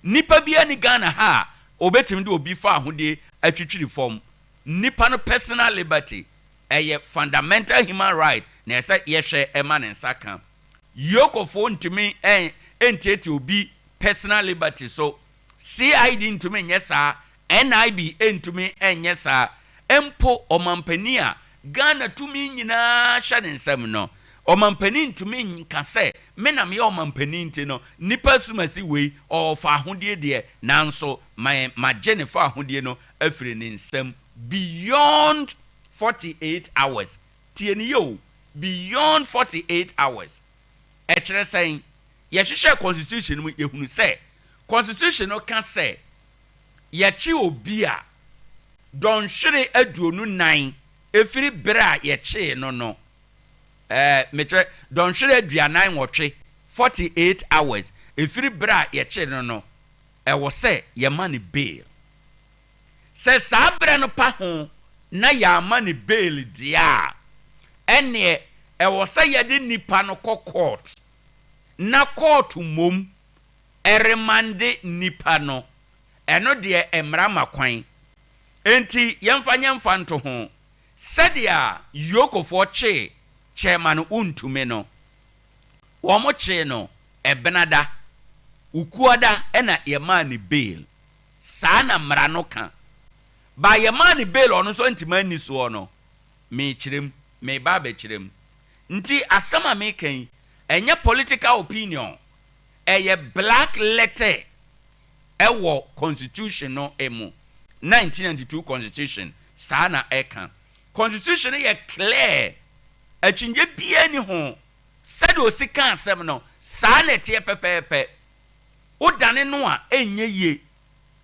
Nipa biara ni Ghana ha a obetumi de obi fa ahodie atwitwiri fam. Nipa no personal liberty ɛyɛ fundamental human right na ɛsɛ yɛhwɛ ɛma ne nsa ka. EOCOfoɔ ntumi ɛntietie obi personal liberty so. CID ntumi nyɛ saa, NIB ntumi nyɛ saa. Mpo ɔmampanin a Ghana tumi nyinaa hyɛ ne nsam no, ɔmampanin ntumi nka sɛ me na meyɛ ɔmampanin nti no nipa sumasi wei ɔfa ahodie deɛ, nanso ma magye ne fa ahodie no afiri ne nsam beyond 48 hours. Tie ne yie o, beyond 48 hours. Ɛkyerɛ sɛn? Yɛhyehyɛ constitution no mu, yɛhunu sɛ constitution no ka sɛ yɛkye obi a, dɔnhwere 24 efiri bere a yɛkyee no, mekyerɛ dɔnhwere 48, 48 hours efiri bere a yɛkyee no, ɛwɔ sɛ yɛma ne bail. Sɛ saa berɛ no pa ho na yɛama ne bail deɛ a, ɛneɛ ɛwɔ sɛ yɛde nipa no kɔ court na court mmom ɛremand nipa no. Ɛno deɛ, mmara ma kwan. Nti yɛmfa nyɛmfa nto ho sɛdeɛ EOCOfoɔ kyee Chairman Wontumi no, wɔn kyee no Ɛbenada, Wukuada ɛna yɛmaa ne bail. Saa na mmara no ka ba. Yɛmaa ne bail, ɔno nso ntoma ani soɔ no. Meekyerɛ mu, meeba abɛkyerɛ mu. Nti asɛm a meka yi ɛnyɛ political opinion, ɛyɛ black letter ɛwɔ constitution no mu, 1992 constitution. Saa na ɛka. Constitution no yɛ clear, akyinnyɛ biara ni ho. Sɛdeɛ osi ka asɛm no, saa na ɛteɛ pɛpɛɛpɛ. Wodane no a, ɛnyɛ yie.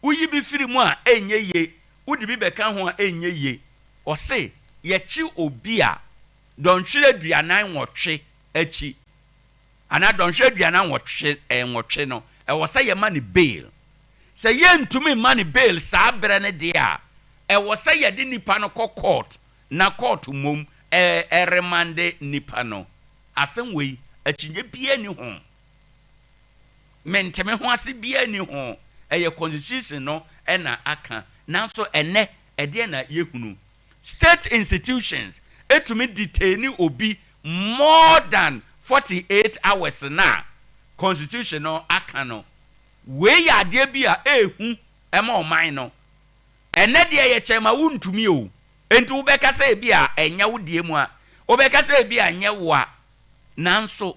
Woyi bi firi mu a, ɛnyɛ yie. Wode bi bɛka ho a, ɛnyɛ yie. Ɔse yɛkyi obi a, dɔnhwere 48 akyi anaa dɔnhwere 48 nwɔtwe no, ɛwɔ sɛ yɛma ne bail. Sɛ yɛntumi mma ne bail saa berɛ no deɛ a, ɛwɔ sɛ yɛde nipa no kɔ court na court mmom ɛremand nipa no. Asɛm wei, akyinnye biara ni ho, menteme ho ase biara ni ho. Ɛyɛ constitution no ɛna aka. Nanso ɛnɛ ɛdeɛ na yɛhunu, state institutions etumi detain obi more than 48 hours na constitution no aka no. Wei yɛ adeɛ bi a ehu ɛma ɔman no. Ɛnɛ deɛ, yɛ Chairman Wontumi o, nti wobɛka sɛ ebi a ɛnyɛ wo deɛ mu a, wobɛka sɛ ebi a ɛnyɛ wo a, nanso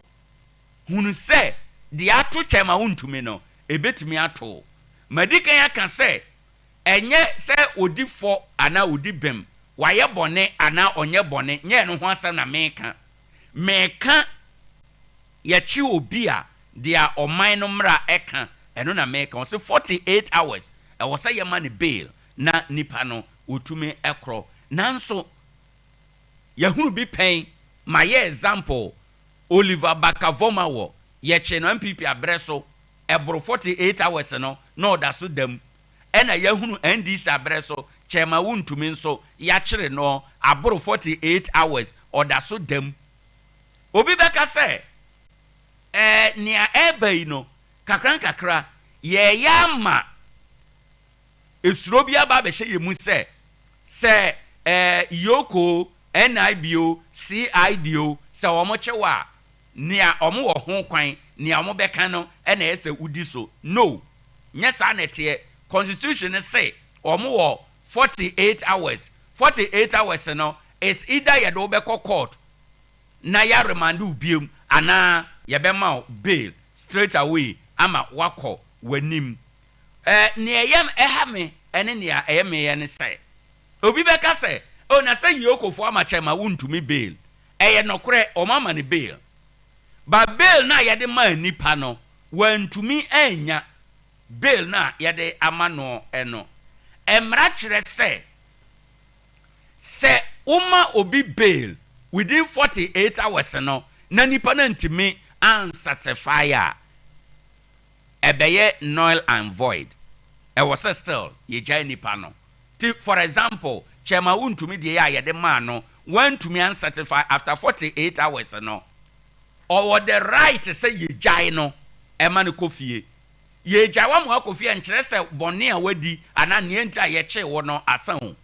hunu sɛ deɛ ato Chairman Wontumi no, ebetumi ato. Madi kan aka sɛ ɛnyɛ sɛ odi fɔ anaa odi bɛm, wayɛ bɔne anaa ɔnyɛ bɔne, nyɛ no ho asɛm na meka. Meka yɛkyi obi a, deɛ ɔman no mmra ɛka, ɛno na meka. Ɔsɛ 48 hours ɛwɔ sɛ yɛma ne bail na nipa no wɔtumi ɛkorɔ. Nanso yɛhunu bi pɛn ma yɛ example, Oliver Barker-Vormawor, yɛkye no NPP abrɛ so, ɛboro 48 hours no na ɔda so dam. Ɛna yɛhunu NDC abrɛ so, Chairman Wontumi nso, yɛakyere no aboro 48 hours, ɔda so dam. Obi bɛka sɛ nea ɛreba yi no, kakra nkakra yɛyɛ ama esuro bi aba abɛhyɛ yɛn mu sɛ EOCO, NIB o, CID o, sɛ wɔn kyew a, nea wɔn wɔ ho kwan, nea wɔn bɛka no ɛna ɛsɛ sɛ wodi so. No, nyɛ saa na ɛteɛ. Constitution no sɛ wɔn wɔ 48 hours. 48 hours no is either yɛde wobɛkɔ court na yɛaremand wo biem anaa yɛbɛma wo bail straight away ama wakɔ w'anim. Nea ɛyɛ ɛha me ɛne nea ɛyɛ me yɛ ne sɛ obi bɛka sɛ, o, na sɛ EOCOfoɔ ama Chairman Wontumi bail. Ɛyɛ nɔkorɛ, ɔmo ama ne bail, ba bail na yɛde maa nipa no, wantumi anya bail na yɛde ama no. Ɛno mmara kyerɛ sɛ woma obi bail within 48 hours no na nipa no ntumi ansatisfy a, ɛbɛyɛ null and void. Ɛwɔ sɛ still yɛgyae nipa no. Ti for example, Chairman Wontumi deɛ yɛ a yɛde maa no, wantumi ansatisfy after 48 hours no, ɔwɔ the right sɛ yɛgyae no ɛma no kɔ fie. Yɛgya wa ma wakɔ fie a, nkyerɛ sɛ bɔne a wadi anaa nea nti a yɛkyee wo no asa o.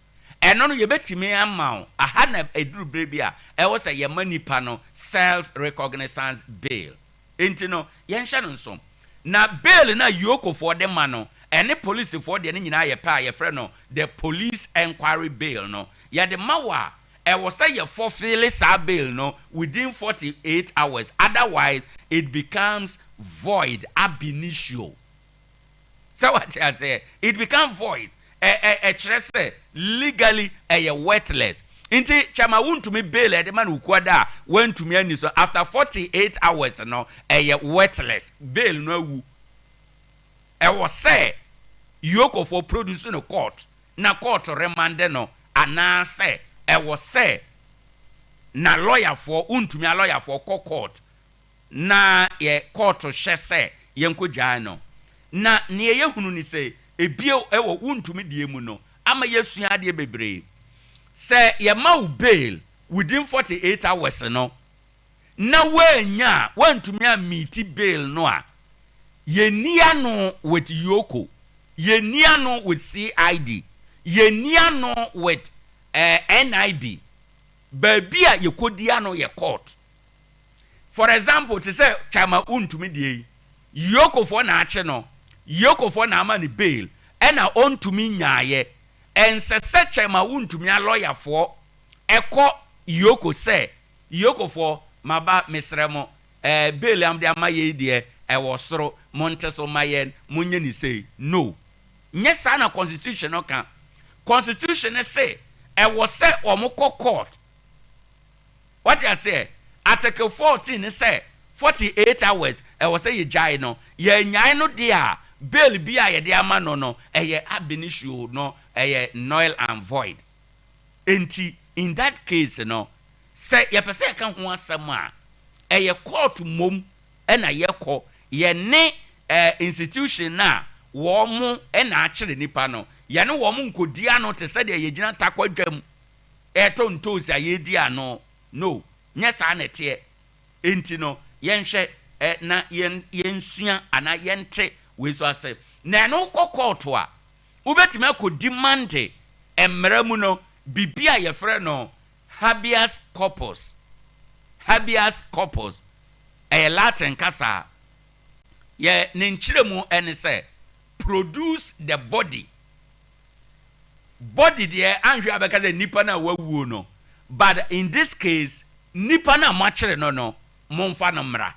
Ɛno no, yɛbɛtumi ama wo aha na ɛduru berɛ bi a ɛwɔ sɛ yɛma nipa no self recognizance bail. Nti no, yɛnhyɛ no nso na bail no a EOCOfoɔ de ma no ɛne polisifoɔ deɛ no nyinaa yɛ pɛ a yɛfrɛ no the police enquiry bail no, yɛde ma wo a, ɛwɔ sɛ yɛ fulfill saa bail no within 48 hours, otherwise it becomes void ab initio. Sɛ wate aseɛ, it become void. ɛ ɛ Ɛkyerɛ sɛ legally ɛyɛ worthless. Nti Chairman Wontumi bail ɛde ma no Wukuada a wantumi ani so after 48 hours no, ɛyɛ worthless. Bail no awu. Ɛwɔ sɛ EOCOfoɔ produce no court na court remand no, anaasɛ ɛwɔ sɛ na lɔyafoɔ, Wontumi alɔyafoɔ kɔ court na yɛ court hyɛ sɛ yɛnkɔ gyae no. Na nea yɛhunu ni sɛ ebio ɛwɔ Wontumi deɛ mu no ama yɛsua adeɛ bebree. Sɛ yɛma wo bail within 48 hours no na woanya a woantumi ameet bail no a, yɛnni ano with EOCO, yɛnni ano with CID, yɛnni ano with NIB. Baabi a yɛkɔdi ano yɛ court. For example, te sɛ Chairman Wontumi deɛ yi, EOCOfoɔ na akye no, EOCOfoɔ na ama ne bail, ɛna ɔntumi nyaayɛ. Ɛnsɛ sɛ Chairman Wontumi alɔyafoɔ ɛkɔ EOCO sɛ, "EOCOfoɔ, maba, mesrɛ mo, bail am de ama yɛ yi deɛ, ɛwɔ soro, monte so ma yɛn, monyɛ ne sei." No, nyɛ saa na constitution no ka. Constitution no se ɛwɔ sɛ wɔn kɔ court. Wate aseɛ? Article 14 ne sɛ 48 hours ɛwɔ sɛ yɛgyae no. Yɛnyae no deɛ a, bail bi a yɛde ama no, ɛyɛ ab initio no, ɛyɛ null and void. Nti in that case no, sɛ yɛpɛ sɛ yɛka ho asɛm a, ɛyɛ court mmom ɛna yɛkɔ. Yɛne institution na wɔn mo ɛna akyere nipa no, yɛne wɔn mo nkɔdi ano te sɛ deɛ yɛgyina Tarkwa dwam ɛtɔ ntoosi a yɛdi ano no. Nyɛ saa na ɛteɛ. Nti no, yɛnhwɛ na yɛnsua anaa yɛnte wei so ase. Na ɛno kɔ court a, wobɛtumi akɔ demand mmerɛ mu no biribi a yɛfrɛ no habeas corpus. Habeas corpus ɛyɛ Latin kasa. Yɛ ne nkyerɛmu ɛne sɛ produce the body. Body deɛ, anhwɛ abɛka sɛ nipa no a wawuo no, but in this case, nipa no a moakyere no, momfa no mmra.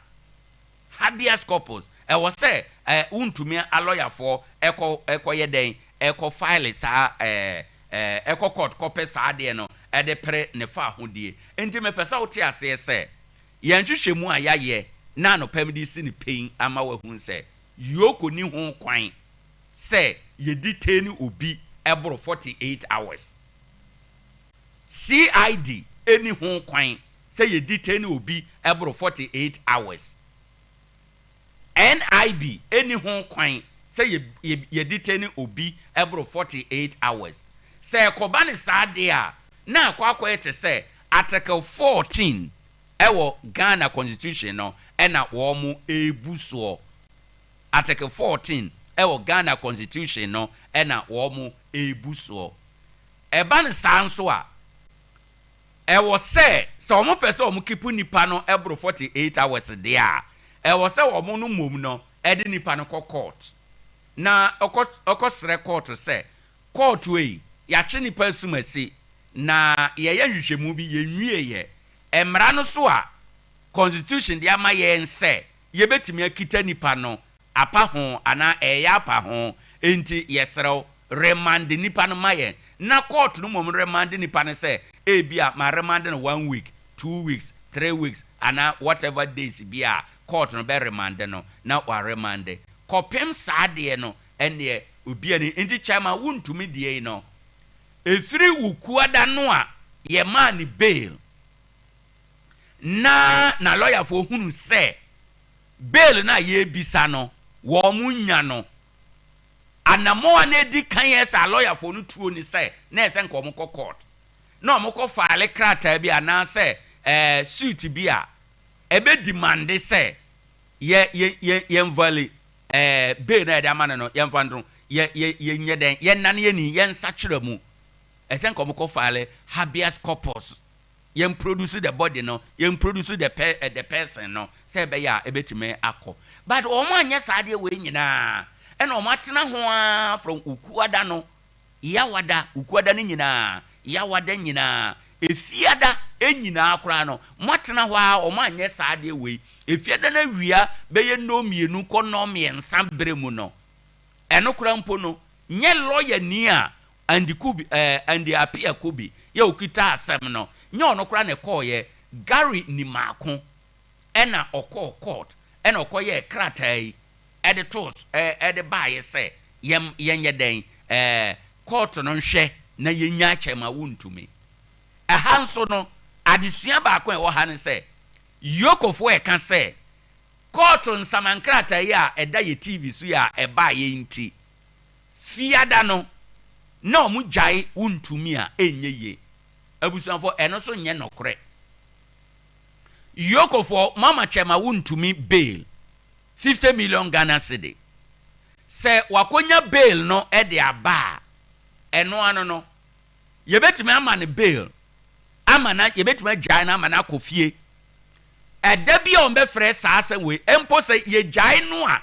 Habeas corpus, ɛwɔ sɛ Wontumi alɔyafoɔ ɛkɔyɛ dɛn? Ɛkɔ file saa ɛɛ ɛɛ ɛkɔ court kɔpɛ saa adeɛ no ɛde pere ne fa ahodie. Nti mepɛ sɛ wote aseɛ sɛ yɛn nhwehwɛmu a yɛayɛ na anɔpam de si ne pɛn ama wahu sɛ EOCO ni ho kwan sɛ yɛdetain obi ɛboro 48 hours. CID ɛni ho kwan sɛ yɛdetain obi ɛboro 48 hours. NIB ɛni ho kwan sɛ yɛdetain obi ɛboro 48 hours. Sɛ ɛkɔba ne saa deɛ a, na akɔyɛ te sɛ Article 14 ɛwɔ Ghana Constitution no ɛna wɔn mo ebu soɔ. Article 14 ɛwɔ Ghana Constitution no ɛna wɔn mo ebu soɔ. Ɛba ne saa nso a, ɛwɔ sɛ wɔn pɛ sɛ wɔn keep nipa no ɛboro 48 hours deɛ a, ɛwɔ sɛ wɔn no mom no ɛde nipa no kɔ court na ɔkɔ srɛ court sɛ, court wei, yɛakye nipa asumasi na yɛyɛ nhwehwɛmu bi, yɛnwie yɛ mmara no so a constitution de ama yɛn sɛ yɛbɛtumi akita nipa no apa ho anaa ɛyɛ apa ho. Nti yɛsrɛw, remand nipa no ma yɛn, na court no mmom remand nipa no sɛ ebi a ma remand no one week, 2 weeks, 3 weeks anaa whatever days bi a court no bɛ remand no na wa remand kɔpem saa adeɛ no. Ɛneɛ obi ani nti Chairman Wontumi deɛ yi no, efiri Wukuada no a yɛmaa ne bail na lɔyafoɔ hunu sɛ bail no a yɛrebisa no, wɔn mo nya no anammɔn a na edi kan yɛ sɛ alɔyafoɔ no tuo ni sɛ na ɛsɛ nka wɔn kɔ court na wɔn kɔ file krataa bi anaasɛ suit bi a ɛbɛ demand sɛ yɛ yɛ yɛ yɛn validate. Ɛɛ bail no a yɛde ama no no, yɛmfa nto yɛ yɛ yɛnyɛ dɛn? Yɛnnane yɛn ani, yɛnsakyera mu. Ɛsɛ nka wɔkɔ file habeas corpus. Yɛn produce the body no, yɛn produce the person no, sɛ ɛbɛyɛ a ɛbɛtumi akɔ. But wɔn anyɛ saa adeɛ wei nyinaa, ɛna wɔn atena ho ara from Ukuada no, Yawada, Ukuada no nyinaa, Yawada nyinaa, Efiada nyinaa koraa no, moatena hɔ ara, wɔn anyɛ saa adeɛ wei. Efiada no awia bɛyɛ nnɔnmienu kɔ nnɔnmiɛnsa berɛ mu no, ɛno koraa mpo no, nyɛ lɔyani a Andy Kubi, ɛɛ Andy Appiah Kubi yɛ ɔkita asɛm no, nyɛ ɔno koraa na ɛkɔeɛ, Gary Nimako ɛna ɔkɔɔ court ɛna ɔkɔyɛɛ krataa yi ɛde too ɛɛ ɛde baeɛ sɛ yɛn yɛnyɛ dɛn ɛɛ court no nhwɛ na yɛnya akyɛ ma wontumi. Ɛha nso no, adesua baako a ɛwɔ ha ne sɛ, EOCOfoɔ ɛka sɛ court nsamankrataa yi a ɛda yɛ TV so yi a ɛbaeɛ yi nti, Fiada no na wɔn gyae wontumi a ɛnyɛ yie. Abusuafoɔ, ɛno nso nyɛ nɔkorɛ. EOCOfoɔ, moama kyɛ ma wontumi bail 50 million Ghana cedi. Sɛ wakɔnya bail no de aba a, ɛno ano no, yɛbɛtumi ama no bail ama na yɛbɛtumi agyae no ama no akɔ fie. Ɛda bi a wɔbɛfrɛ saa asɛm wei mpo sɛ yɛgyae no a,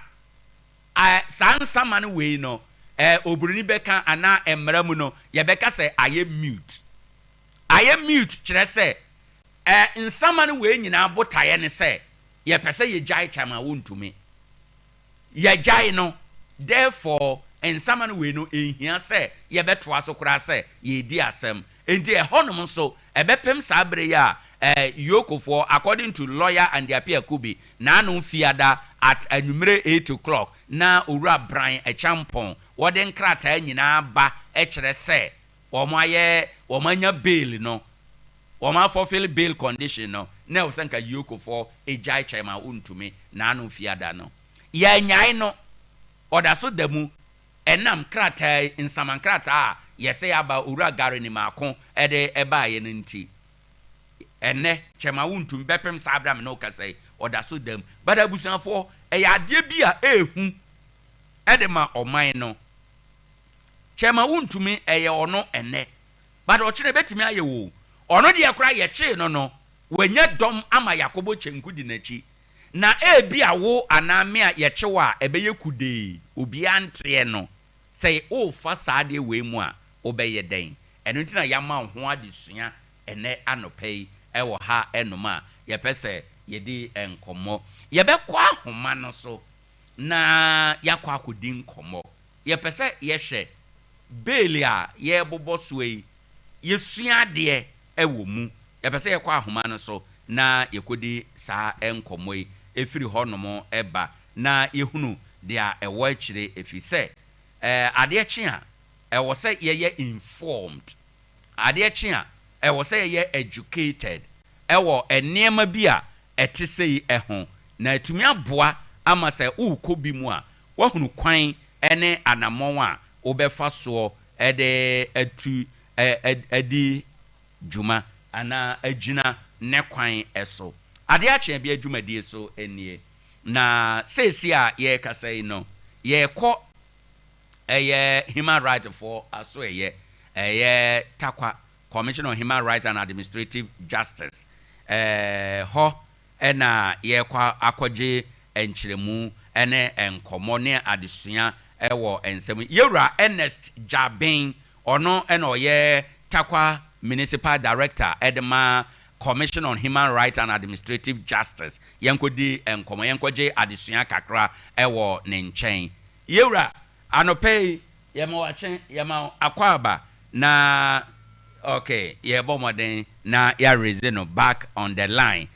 saa nsama no wei no, oburoni bɛka anaa mmara mu no, yɛbɛka sɛ ayɛ moot. Ayɛ moot kyerɛ sɛ nsama no wei nyinaa botaeɛ ne sɛ yɛpɛ sɛ yɛgyae kyɛm a wontumi. Yɛgyae no, therefore nsama no wei no nhia sɛ yɛbɛtoa so koraa sɛ yɛredi asɛm. Nti ɛhɔnom nso ɛbɛpem saa bere yi a EOCOfoɔ, according to lawyer Andy Appiah Kubi, n'ano Fiada at anwummere 8 o'clock na Owura Bryan Acheampong wɔde nkrataa nyinaa ba kyerɛ sɛ wɔn ayɛ wɔn anya bail no, wɔn afulfill bail condition no, na ɛwɔ sɛ nka EOCOfoɔ egyae kyɛn ma wontumi n'ano Fiada no. Yɛanyae no, ɔda so da mu ɛnam krataa nsaman krataa a yɛsɛ yɛaba Owura Gary Nimako ɛde ɛbaeɛ no nti. Ɛnɛ kyɛma wontumi bɛpem saa abira me ne wo kasa yi, ɔda so da mu. But abusuafoɔ, ɛyɛ adeɛ bi a ɛɛhu ɛde ma ɔman no. Kyɛma wontumi ɛyɛ ɔno ɛnɛ, but ɔkyerɛ bɛtumi ayɛ wo. Ɔno deɛ koraa yɛkyee no, wanya dɔm ama Yakobo Kyenku di n'akyi. Na ebi a wo anaa me a yɛkye wo a ɛbɛyɛ kudee, obiara nteɛ no sɛ wofa saa adeɛ wei mu a, wobɛyɛ dɛn? Ɛno nti na yɛama wo ho adesua ɛnɛ anɔpa yi ɛwɔ ha ɛnom a yɛpɛ sɛ yɛdi nkɔmmɔ. Yɛbɛkɔ ahoma no so na yɛakɔ akɔdi nkɔmmɔ. Yɛpɛ sɛ yɛhwɛ bail a yɛrebobɔ soɔ yi, yɛsua adeɛ ɛwɔ mu. Yɛpɛ sɛ yɛkɔ ahoma no so na yɛkɔdi saa nkɔmmɔ yi ɛfiri hɔnom ɛba na yɛhunu deɛ ɛwɔ akyire, ɛfiri sɛ adeɛ kye a ɛwɔ sɛ yɛyɛ informed, adeɛ kye a ɛwɔ sɛ yɛyɛ educated ɛwɔ nneɛma bi a ɛte sɛ yi ɛho, na atumi aboa ama sɛ worekɔ bi mu a, woahunu kwan ne anammɔn a wobɛfa soɔ ɛde atu adi dwuma anaa agyina ne kwan so. Adeɛ akyea bi adwumadie so nie. Na seesi a yɛrekasa yi no, yɛrekɔ ɛyɛ human right foɔ aso, ɛyɛ Tarkwa Commission on Human Rights and Administrative Justice hɔ ɛna yɛrekɔ akɔgye nkyerɛmu ɛne nkɔmmɔ ne adesua ɛwɔ nsɛm. Yɛwura Ernest Dwaben, ɔno ɛna ɔyɛ Tarkwa Municipal Director ɛde ma Commission on Human Rights and Administrative Justice. Yɛnkɔdi nkɔmmɔ, yɛnkɔgye adesua kakra ɛwɔ ne nkyɛn. Yɛwura, anɔpɛ yi yɛma wakye, yɛma akɔ aba na okay, yɛbɔ mmɔden na yɛareze no back on the line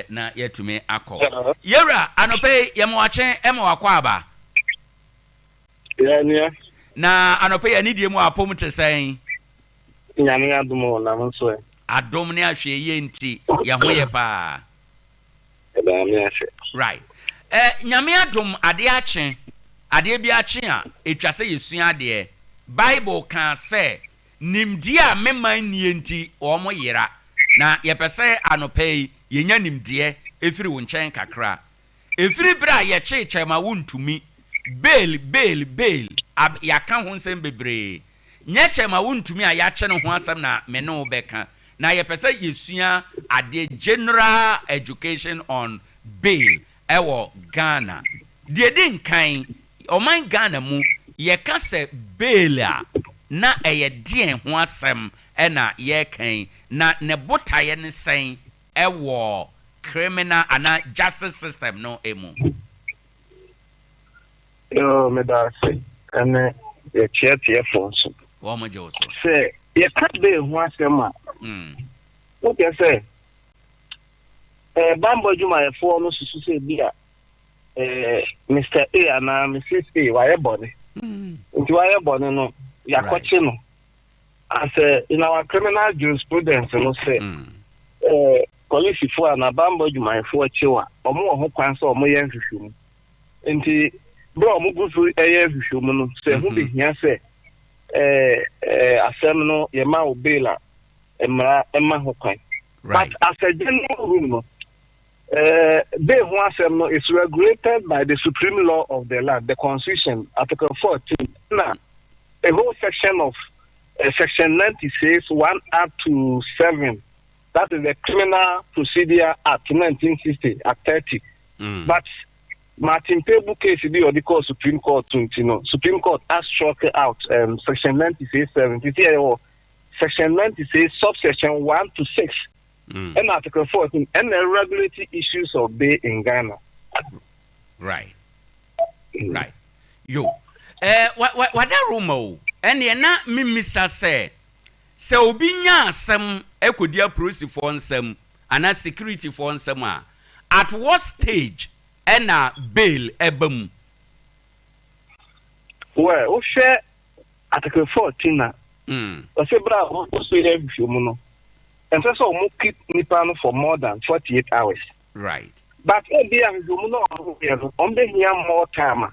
na yɛatumi akɔ. Yɛwura, anɔpɛ yi yɛma wakye, ɛma wakɔ aba. Yeah, nua. Na anɔpɛ yi anidie mu apom te sɛn? Nyame adom o, nam nso ɛ. Adom ne ahwɛ yie nti yɛn ho yɛ paa. Ɛda Nyame ase. Right, Nyame adom, adeɛ akye, adeɛ bi akye a ɛtwa sɛ yɛsua adeɛ. Bible kaa sɛ nimdeɛ a mema nnie nti wɔn yera, na yɛpɛ sɛ anɔpɛ yi yɛnya nimdeɛ ɛfiri wo nkyɛn kakra. Ɛfiri berɛ a yɛkyee kyɛm a wontumi. Bail, bail, bail, ab yɛaka ho nsɛm bebree. Nyɛ kyɛ ma wontumi a yɛakyɛ no ho asɛm na me ne wo bɛka. Na yɛpɛ sɛ yɛsua adeɛ, general education on bail ɛwɔ Ghana. Deɛ di nkan, ɔman Ghana mu, yɛka sɛ bail a, na ɛyɛ deɛn ho asɛm ɛna yɛrekan, na ne botaeɛ ne sɛn ɛwɔ criminal anaa justice system no emu? Yo, meda ase ɛne yɛkyeɛteɛfoɔ nso. Wɔn mo gye wo so. Sɛ yɛka bail ho asɛm a, wokyɛ sɛ bambɔ adwumayɛfoɔ no susu sɛ bi a Mr A anaa Mrs A wayɛ bɔne. Nti wayɛ bɔne no, yɛakɔkye no. Asɛ in our criminal jurisprudence no sɛ polisifoɔ anaa bambɔ adwumayɛfoɔ kye wo a, ɔmo wɔ ho kwan sɛ ɔmo yɛ nhwehwɛmu. Nti berɛ a ɔmo gu so yɛ nhwehwɛmu no, sɛ ɛho behia sɛ asɛm no yɛma wo bail a, mmara ɛma ho kwan. But as a general rule no, bail ho asɛm no is regulated by the supreme law of the land, the Constitution, Article 14, na a whole section of section 96 1 up to 7, that is the Criminal Procedure Act 1960, Act 30. But Martin Kpebu case bi ɔde kɔɔ Supreme Court nti no, Supreme Court has struck out section 96 7. Nti ɛwɔ section 96 subsection 1 to 6 ɛna Article 14 ɛna regulate issues of bail in Ghana. Right. Yo. Wada Roma o. Ɛneɛ na mimisa sɛ obi nya asɛm ɛkɔdi apolisifoɔ nsɛm anaa securityfoɔ nsɛm a, at what stage ɛna bail ɛba mu? Well, wohwɛ Article 14 na ɔsɛ berɛ a wɔkɔ so yɛ nhwehwɛmu no, ɛnsɛ sɛ ɔmo keep nipa no for more than 48 hours. But ebi a nhwehwɛmu no a ɔmo yɛ no, ɔmo bɛhia more time a,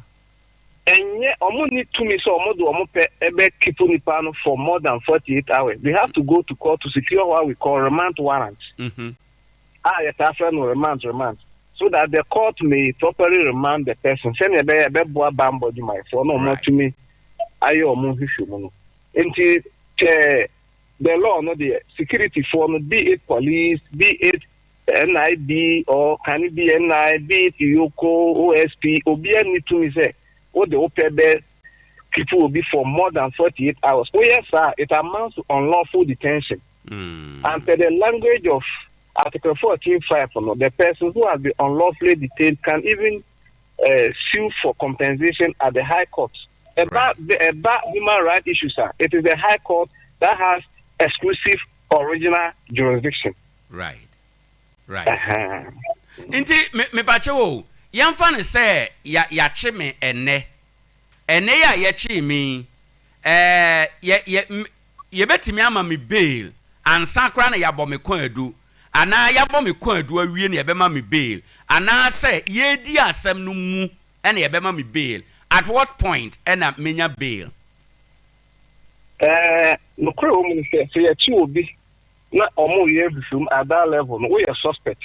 ɛnyɛ ɔmo ni tumi sɛ ɔmo de ɔmo pɛ ɛbɛ keep nipa no for more than 48 hours. They have to go to court to secure what we call remand warrant, a yɛtaa frɛ no remand, remand, so that the court may properly remand the person, sɛnea ɛbɛyɛ ɛbɛboa bambɔ adwumayɛfoɔ na ɔmo atumi ayɛ ɔmo nhwehwɛmu no. Nti kyɛ the law no deɛ, security foɔ no, be it police, be it NIB or can it be NI, be it EOCO, OSP, obiara ni tumi sɛ wode wopɛ bɛ keep obi for more than 48 hours. Woyɛ saa, it amounts to unlawful detention. And per the language of Article 14.5 no, the person who has been unlawfully detained can even sue for compensation at the High Court. About human rights issues, sir, it is the High Court that has exclusive original jurisdiction. Nti mepakyɛ wo, yɛmfa no sɛ yɛakye me ɛnnɛ. Ɛnnɛ yi a yɛkyee me, ɛɛ yɛ yɛ yɛbɛtumi ama me bail ansa koraa na yɛabɔ me kwan anaa yɛabɔ me kwan awie na yɛbɛma me bail, anaasɛ yɛredi asɛm no mu ɛna yɛbɛma me bail? At what point ɛna menya bail? Nokorɛ wɔ mu no sɛ yɛkye obi na ɔmo yɛ nhwehwɛmu at that level no, woyɛ suspect.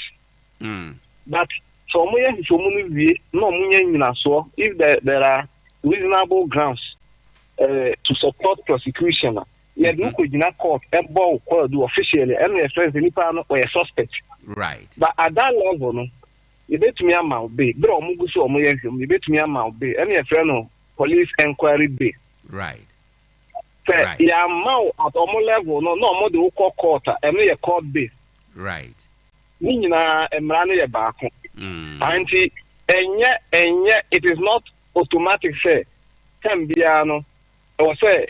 But sɛ ɔmo yɛ nhwehwɛmu no wie na ɔmo nya nyinasoɔ, if there are reasonable grounds to support prosecution a, yɛde wo kɔgyina court, ɛbɔ wo kɔɔdu officially, ɛna yɛfrɛ sɛ nipa no ɔyɛ suspect. But at that level no, yɛbɛtumi ama wo bail. Berɛ a ɔmo gu so ɔmo yɛ nhwehwɛmu, yɛbɛtumi ama wo bail, ɛna yɛfrɛ no police enquiry bail. Sɛ yɛama wo at ɔmo level no na ɔmo de wo kɔ court a, ɛno yɛ court bail. Ne nyinaa mmara no yɛ baako. Nti ɛnyɛ it is not automatic sɛ time biara no ɛwɔ sɛ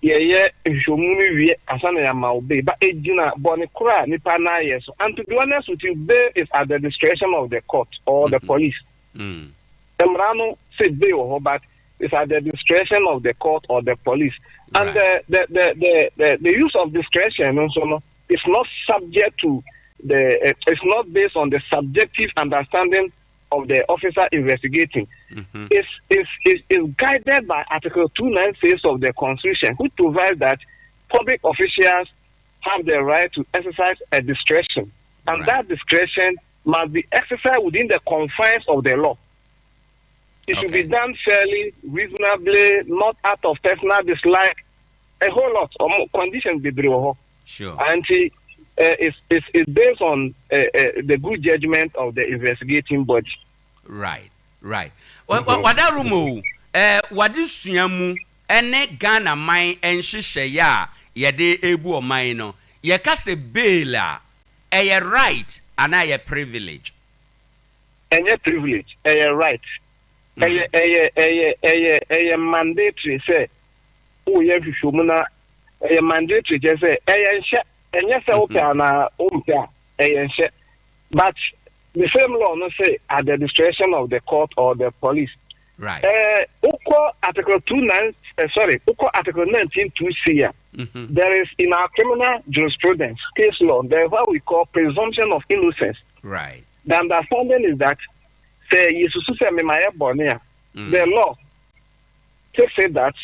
yɛyɛ nhwehwɛmu no wie ansa na yɛama wo bail, but egyina bɔne koro a nipa no ayɛ so. And to be honest with you, bail is at the discretion of the court or the police. Mmara no sɛ bail wɔ hɔ, but it's at the discretion of the court or the police. And the use of discretion also no, is not subject to the it's not based on the subjective understanding of the officer investigating. It's guided by Article 296 of the Constitution, which provides that public officials have the right to exercise a discretion. And that discretion must be exercised within the confines of the law. It should be done fairly, reasonably, not out of personal dislike. A whole lot. Conditions bebree wɔ hɔ. Nti it's based on the good judgment of the investigating body. Right. Wada room o, wade sua mu ɛne Ghana man nhyehyɛeɛ a yɛde ebu ɔman no, yɛka sɛ bail a, ɛyɛ right anaa ɛyɛ privilege? Ɛnyɛ privilege, ɛyɛ right. Ɛyɛ mandatory sɛ woyɛ nhwehwɛmu na ɛyɛ mandatory, kyerɛ sɛ ɛyɛ nhyɛ, ɛnyɛ sɛ wopɛ anaa wompɛ a, ɛyɛ nhyɛ. But the same law no say at the discretion of the court or the police. Wokɔ article 29, sorry, wokɔ article 19(2)(c) a, there is in our criminal jurisprudence case law, there is what we call presumption of innocence. The understanding is that sɛ yesusu sɛ memayɛ bɔne a, the law takes it that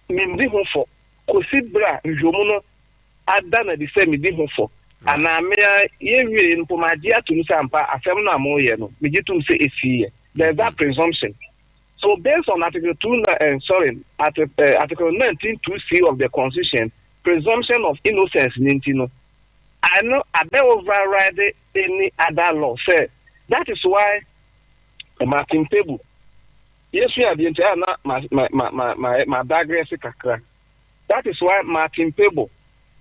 mendi ho fɔ kòsi bere a nhwehwɛmu no ada na di sɛ medi ho fɔ anaa mmea yɛwie mpo magye atum sɛ ampa asɛm no a moyɛ no, megye tum sɛ esi yɛ. There is that presumption. So based on article 2, sorry, article 19(2)(c) of the Constitution, presumption of innocence ne nti no, I know abɛ override any other law sɛ that is why Martin Kpebu yesu adeɛ nti a na ma digress kakra. That is why Martin Kpebu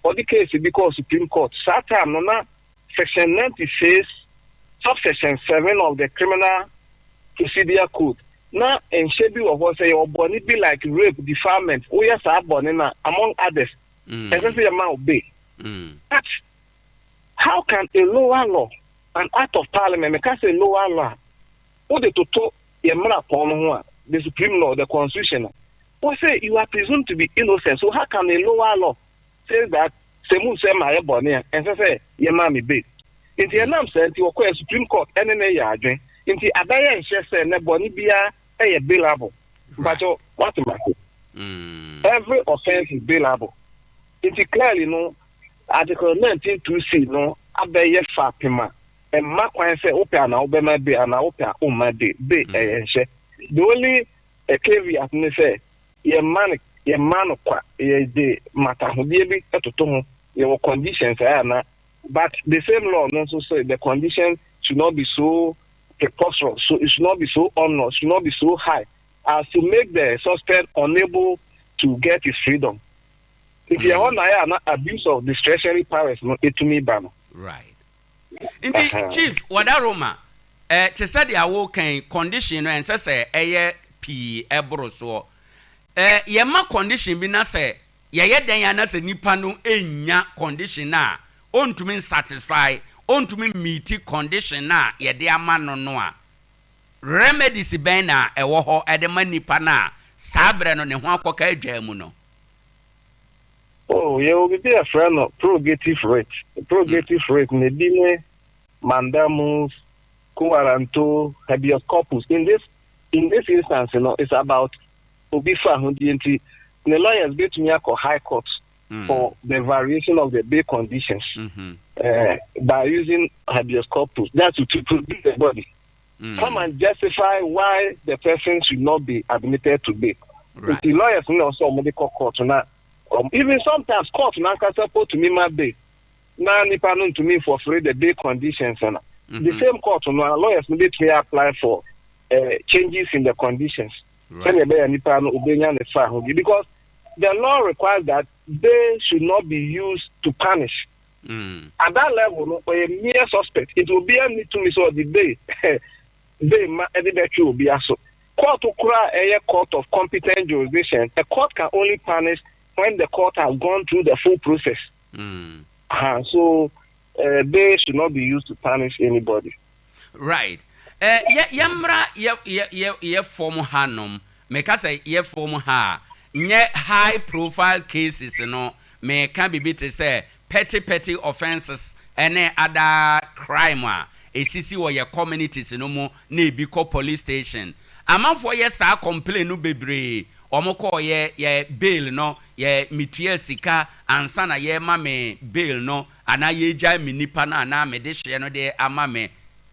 ɔde case bi kɔɔ Supreme Court. Saa time no na section 96 subsection 7 of the Criminal Procedure Code na nhyɛ bi wɔ hɔ sɛ yɛwɔ bɔne bi like rape, defilement, woyɛ saa bɔne na among others, ɛsɛ sɛ yɛma wo bail. But how can a lower law, an act of parliament, meka sɛ lower law a wode toto yɛ mmara pɔn no ho a, the supreme law, the Constitution a wɔ say you are presumed to be innocent, so how can a lower law say that sɛ mu sɛ ma yɛ bɔne a, ɛnsɛ sɛ yɛma me bail? Nti ɛnam sɛ nti wɔkɔɛ Supreme Court ɛne ne yɛ adwen, nti abɛyɛ nhyɛ sɛ ne bɔne biara ɛyɛ bailable. Mpakyɛw, wate mate? Every offence is bailable. Nti clearly no, article 19(2)(c) no abɛyɛ fapem a ɛmma kwan sɛ wopɛ anaa wobɛma bail anaa wopɛ a womma bail. Bail ɛyɛ nhyɛ. The only caveat ne sɛ yɛmma no kwa, yɛde matahodeɛ bi ɛtoto ho, yɛwɔ conditions ɛyɛ ana, but the same law no nso say the condition should not be so preposterous, so it should not be so onerous, should not be so high as to make the suspect unable to get his freedom. Nti ɛhɔ na ayɛ ana abuse of discretionary powers no etumi ba no. Right, nti Chief Wadaroma, te sɛ deɛ awokan condition no, ɛnsɛ sɛ ɛyɛ pii ɛboro soɔ. Yɛma condition bi na sɛ yɛyɛ dɛn ana sɛ nipa no enya condition a ɔntumi satisfy, ɔntumi meet condition a yɛde ama no a, remedies bɛn na ɛwɔ hɔ ɛde ma nipa no a saa berɛ no ne ho akɔka adwa mu no? Oh, yɛwɔ biribi a yɛfrɛ no prerogative writ. Prerogative writ na ebi ne mandamus, quo warranto, habeas corpus. In this instance it's about obi fa ahodie, nti ne lawyers betumi akɔ High Court for the variation of the bail conditions by using habeas corpus. That's to produce the body. Come and justify why the person should not be admitted to bail. Nti lawyers no also ɔmo de kɔ court na even sometimes court n'ankasa po tumi ma bail na nipa no ntumi fulfill the bail conditions na the same court no a lawyers no betumi apply for changes in the conditions sɛnea ɛbɛyɛ nipa no obenya ne fa ho bi, because the law requires that bail should not be used to punish. At that level no, ɔyɛ mere suspect, nti obiara ni tumi sɛ ɔde bail ma ɛde bɛtwe obi aso. Court kora ɛyɛ court of competent jurisdiction. A court can only punish when the court has gone through the full process. So bail should not be used to punish anybody. Right. Yɛ yɛmmra yɛ fam hanom. Meka sɛ yɛ fam ha a, nyɛ high profile cases no. Meka biribi te sɛ petty petty offences ɛne other crime a esisi wɔ yɛ communities no mu na ebi kɔ police station. Amanfoɔ yɛ saa complain no bebree. Wɔn kɔɔ yɛ bail no, yɛ mitua sika ansa na yɛma me bail no anaa yɛgya me nipa no anaa me de hyɛ no de ama me.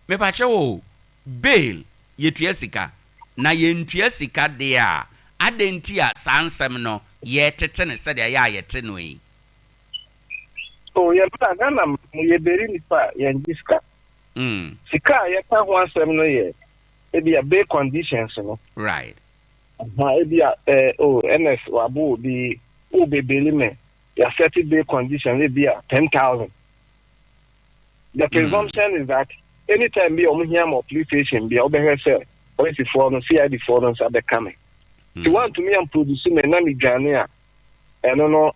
Mepakyɛ wo, bail yɛtua sika? Na yɛntua sika deɛ a, adɛn nti a saa nsɛm no yɛtete ne sɛdeɛ ɛyɛ a yɛte no yi? O yɛ mmerɛ Ghana mu, yɛbɛri nipa a yɛngye sika. Sika a yɛka ho asɛm no yɛ ebi a bail conditions no. Ha, ebi a o ns wabo obi o bebail me, yɛaset bail condition ebi a 10,000. The presumption is that anytime bi a ɔmo hia ma police station bi a, wobɛhwɛ sɛ polisifoɔ no, CID foɔ no nsa bɛka me. Nti woantumi amproduce me na medwane a, ɛno no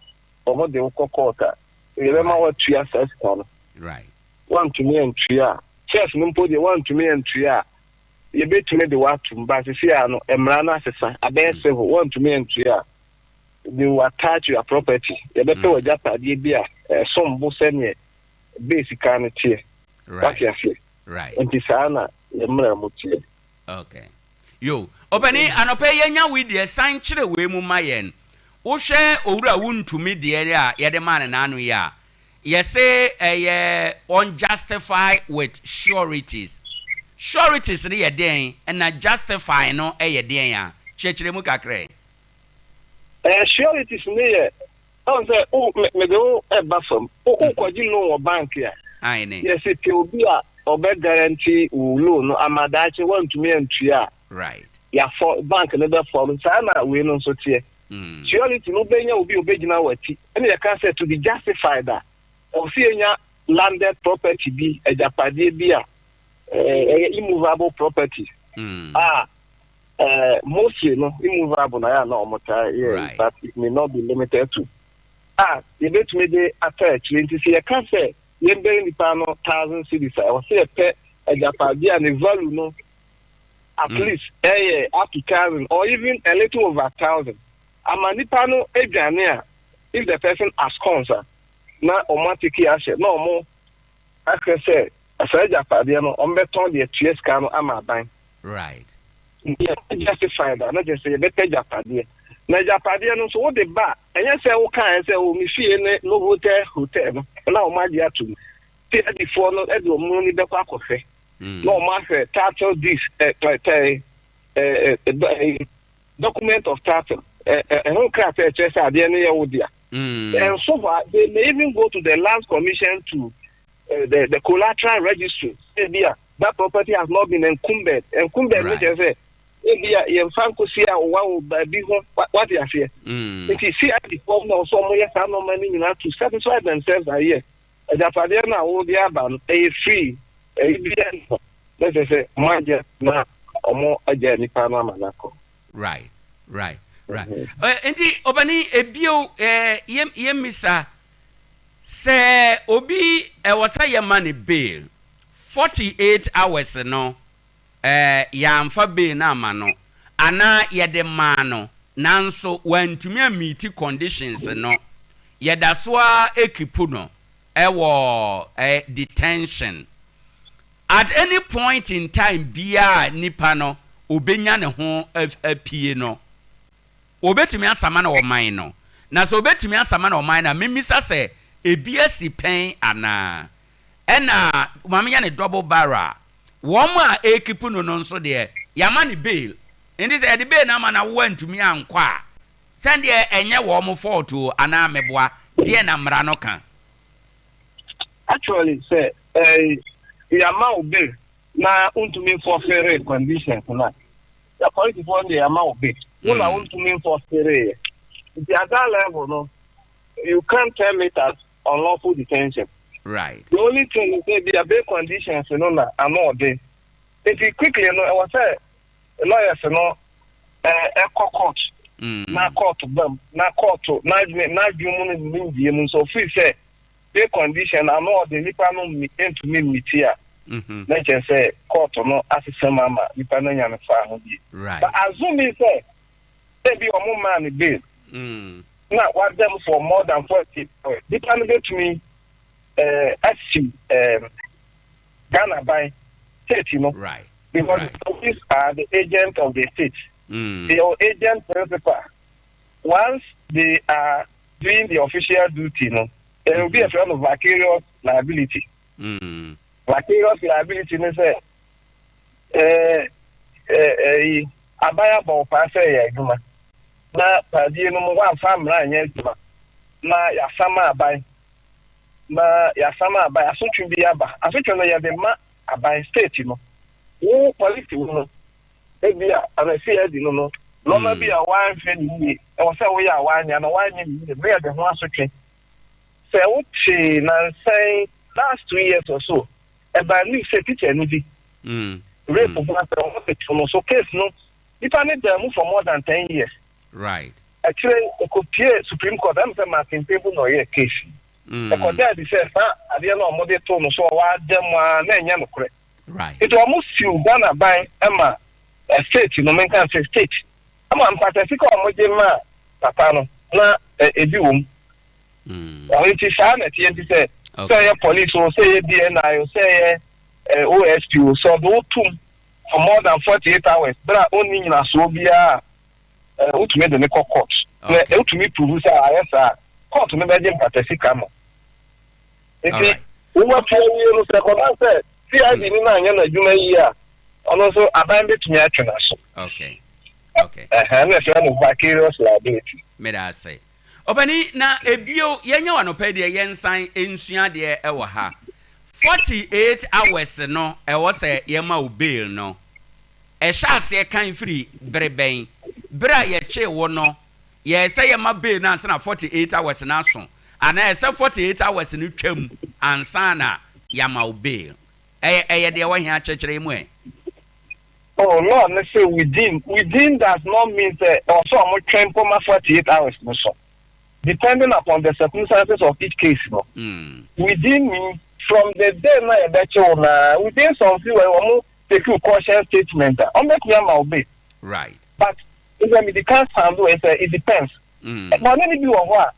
ɔmo de wokɔ court a, yɛbɛma woatua saa sika no. Woantumi antua a, first no mpo deɛ, woantumi antua a, yɛbɛtumi de woatom ba. Sisi a no mmara no asesa abɛyɛ civil. Woantumi antua a, they will attach your property. Yɛbɛpɛ w'agyapadeɛ bi a ɛsom bo sɛneɛ bɛɛ sika no teɛ. Wate aseɛ? Nti saa na yɛ mmara mu teɛ. Okay, yo, ɔpɛni, anɔpɛ yɛnya wei deɛ, san kyerɛ wei mu ma yɛn. Wohwɛ Owura Wontumi deɛ a yɛde maa ne n'ano yi a, yɛse ɛyɛ unjustify with sureties. Sureties no yɛ deɛn, ɛna justify no yɛ deɛn a? Kyerɛkyerɛ mu kakra. Sureties no yɛ ɔn sɛ wo mede wo ɛba fam, wokɔgye loan wɔ bank a, yɛsɛ pɛ obi a ɔbɛ guarantee wo loan no ama daakye woantumi antua a, yɛafɔ bank no bɛfɔ no. Saa na wei no nso teɛ. Surety no, wobɛnya obi a obɛgyina w'akyi. Ɛne yɛka sɛ to be justified a, ɛwɔ sɛ yɛnya landed property bi, agyapadeɛ bi a ɛyɛ immovable property a mostly no immovable na yɛ a na ɔmo taa yɛ, but it may not be limited to a yɛbɛtumi de ata akyire. Nti sɛ yɛka sɛ yɛmbɛyɛ nipa no 1,000 cedis a, ɛwɔ sɛ yɛpɛ agyapadeɛ a ne value no at least ɛyɛ up to 1,000 or even a little over 1,000, ama nipa no adwane a, if the person absconds a, na ɔmo ateki ahyɛ na ɔmo ahwɛ sɛ saa agyapadeɛ no ɔmo bɛtɔn deɛ tua sika no ama aban. Yɛ justified a, na kyerɛ sɛ yɛbɛpɛ agyapadeɛ, na agyapadeɛ no nso wode ba a, ɛnyɛ sɛ wokaeɛ sɛ o me fie ne Novotel Hotel no na ɔmo agye ato mu. CID foɔ no de ɔmo ni bɛkɔ akɔhwɛ na ɔmo ahwɛ title deeds, ɛ ɛ ɛ ɛ document of title, ɛ ɛ ɛho krataa ɛkyerɛ sɛ adeɛ no yɛ wo dea. And so far they may even go to the Lands Commission, to the collateral registry. Ebi a that property has not been encumbered. Encumbered ne kyerɛ sɛ ebi a yɛmfa nkosi a ɔwa wɔ baabi ho. Wate aseɛ? Nti CID foɔ na ɔsɔ ɔmo yɛ saa nneɛma no nyinaa to satisfy themselves ayɛ agyapadeɛ no a wɔde aba no ɛyɛ free, ɛyɛ bi ɛnɔ na kyerɛ sɛ ɔmo agye na ɔmo agya nipa no ama n'akɔ. Right. Nti ɔbɛni ebio, yɛ yɛmmisa sɛ obi ɛwɔ sɛ yɛma ne bail 48 hours no, yɛamfa bail no ama no anaa yɛde maa no nanso wantumi ameet conditions no, yɛda so a ekeep no ɛwɔ detention. At any point in time biara, nipa no obenya ne ho apue no, obetumi asama na ɔman no. Na sɛ obetumi asama na ɔman no a, memisa sɛ ebi asi pɛn anaa? Ɛna maame yɛ ne double barrel, wɔn a ekeep no nso deɛ, yama ne bail. Nti sɛ yɛde bail no ama na wo antumi ankɔ a, sɛndeɛ ɛnyɛ wɔn fault o, anaa meboa deɛ na mmara no ka? Actually, sɛ yàmà wo bail na ntumi nfulfill conditions na yɛ polisifoɔ deɛ, yàmà wo bail wo na ntumi nfulfill yɛ. Nti at that level no, you can't term it as unlawful detention. The only thing is say bi bail conditions no na ano ɔden. Nti quickly no, ɛwɔ sɛ lawyers no ɛkɔ court na court bam na court n'adwene n'adwene mu no ne ndie mu nso ofiri sɛ bail condition ano ɔde nipa no ntumi mmeet a, na kyerɛ sɛ court no asesa mu ama nipa no anya ne fa ho bie. But assuming sɛ ebi ɔmo maa ne bail na wadam for more than 40 hours, nipa no betumi asi Ghana ban state no because the police are the agent of the state. They are agent principal. Once they are doing the official duty no, there will be a form of vicarious liability. Vicarious liability ne sɛ ɛɛ ɛɛ ɛyi Aban abɔ wo paa sɛ yɛ adwuma na paadie no mu woamfa mmara anyɛ adwuma na yɛasama aban na yɛasama aban, asotwe bi aba. Asotwe no yɛde ma aban, state no. Wo police wo no, ebi a ana CID no, nneɛma bi a woanhwɛ ne yie, ɛwɔ sɛ woyɛ a woanyɛ na woanyɛ ne yie no, yɛde ho asotwe. Sɛ wote nansan last 2 years or so, ɛbaa news sɛ teacher ni bi rape ho asɛm, wɔde to no so. Case no, nipa ne dan mu for more than 10 years. Akyire ɛkɔpie Supreme Court, ɛm sɛ Martin Kpebu na ɔyɛ case. Ɛkɔda adi sɛ saa adeɛ no a wɔde to no so a wɔada mu a na ɛnyɛ nokorɛ. Nti wɔn sue Ghana ban ma state no, menka sɛ state ama mpata sika a wɔgye ma papa no na ebi wɔ mu. Ɔno nti saa na ɛteɛ. Nti sɛ ɛyɛ police o, sɛ ɛyɛ BNI o, sɛ ɛyɛ OSP o, sɛ ɔde wo tum for more than 48 hours bere a ɔnni nyinasoɔ biara a, wotumi de ne kɔ court na wotumi prove sɛ ayɛ saa, court no bɛgye mpata sika ma. Nti wobɛto awie no, sɛ kɔba sɛ CID ni no anyɛ n'adwuma yie a, ɔno nso aban bɛtumi atwe n'aso. Ɛhɛn na ɛfrɛ no vicarious liability. Meda ase, ɔpani. Na ebio yɛnyɛ wɔ anɔpɛ deɛ, yɛnsan nsua deɛ ɛwɔ ha. 48 hours no ɛwɔ sɛ yɛma wo bail no, ɛhyɛ aseɛ kan firi bere bɛn? Bere a yɛkyee wo no, yɛɛ sɛ yɛma bail no ansa na 48 hours no aso, anaa ɛsɛ 48 hours no twam ansa na yɛama wo bail? Ɛyɛ deɛ wɔhia kyerɛkyerɛ yi mu ɛ. Oh, law no say within. Within does not mean say also ɔmo twɛn mpo ma 48 hours no so. Depending upon the circumstances of each case no. Within means from the day na yɛbɛkye wo na within some few, ɔmo take you caution statement a, ɔmo bɛtumi ama wo bail. But sɛ mede ka sound wɔ sɛ it depends. Bɔnne no bi wɔ hɔ a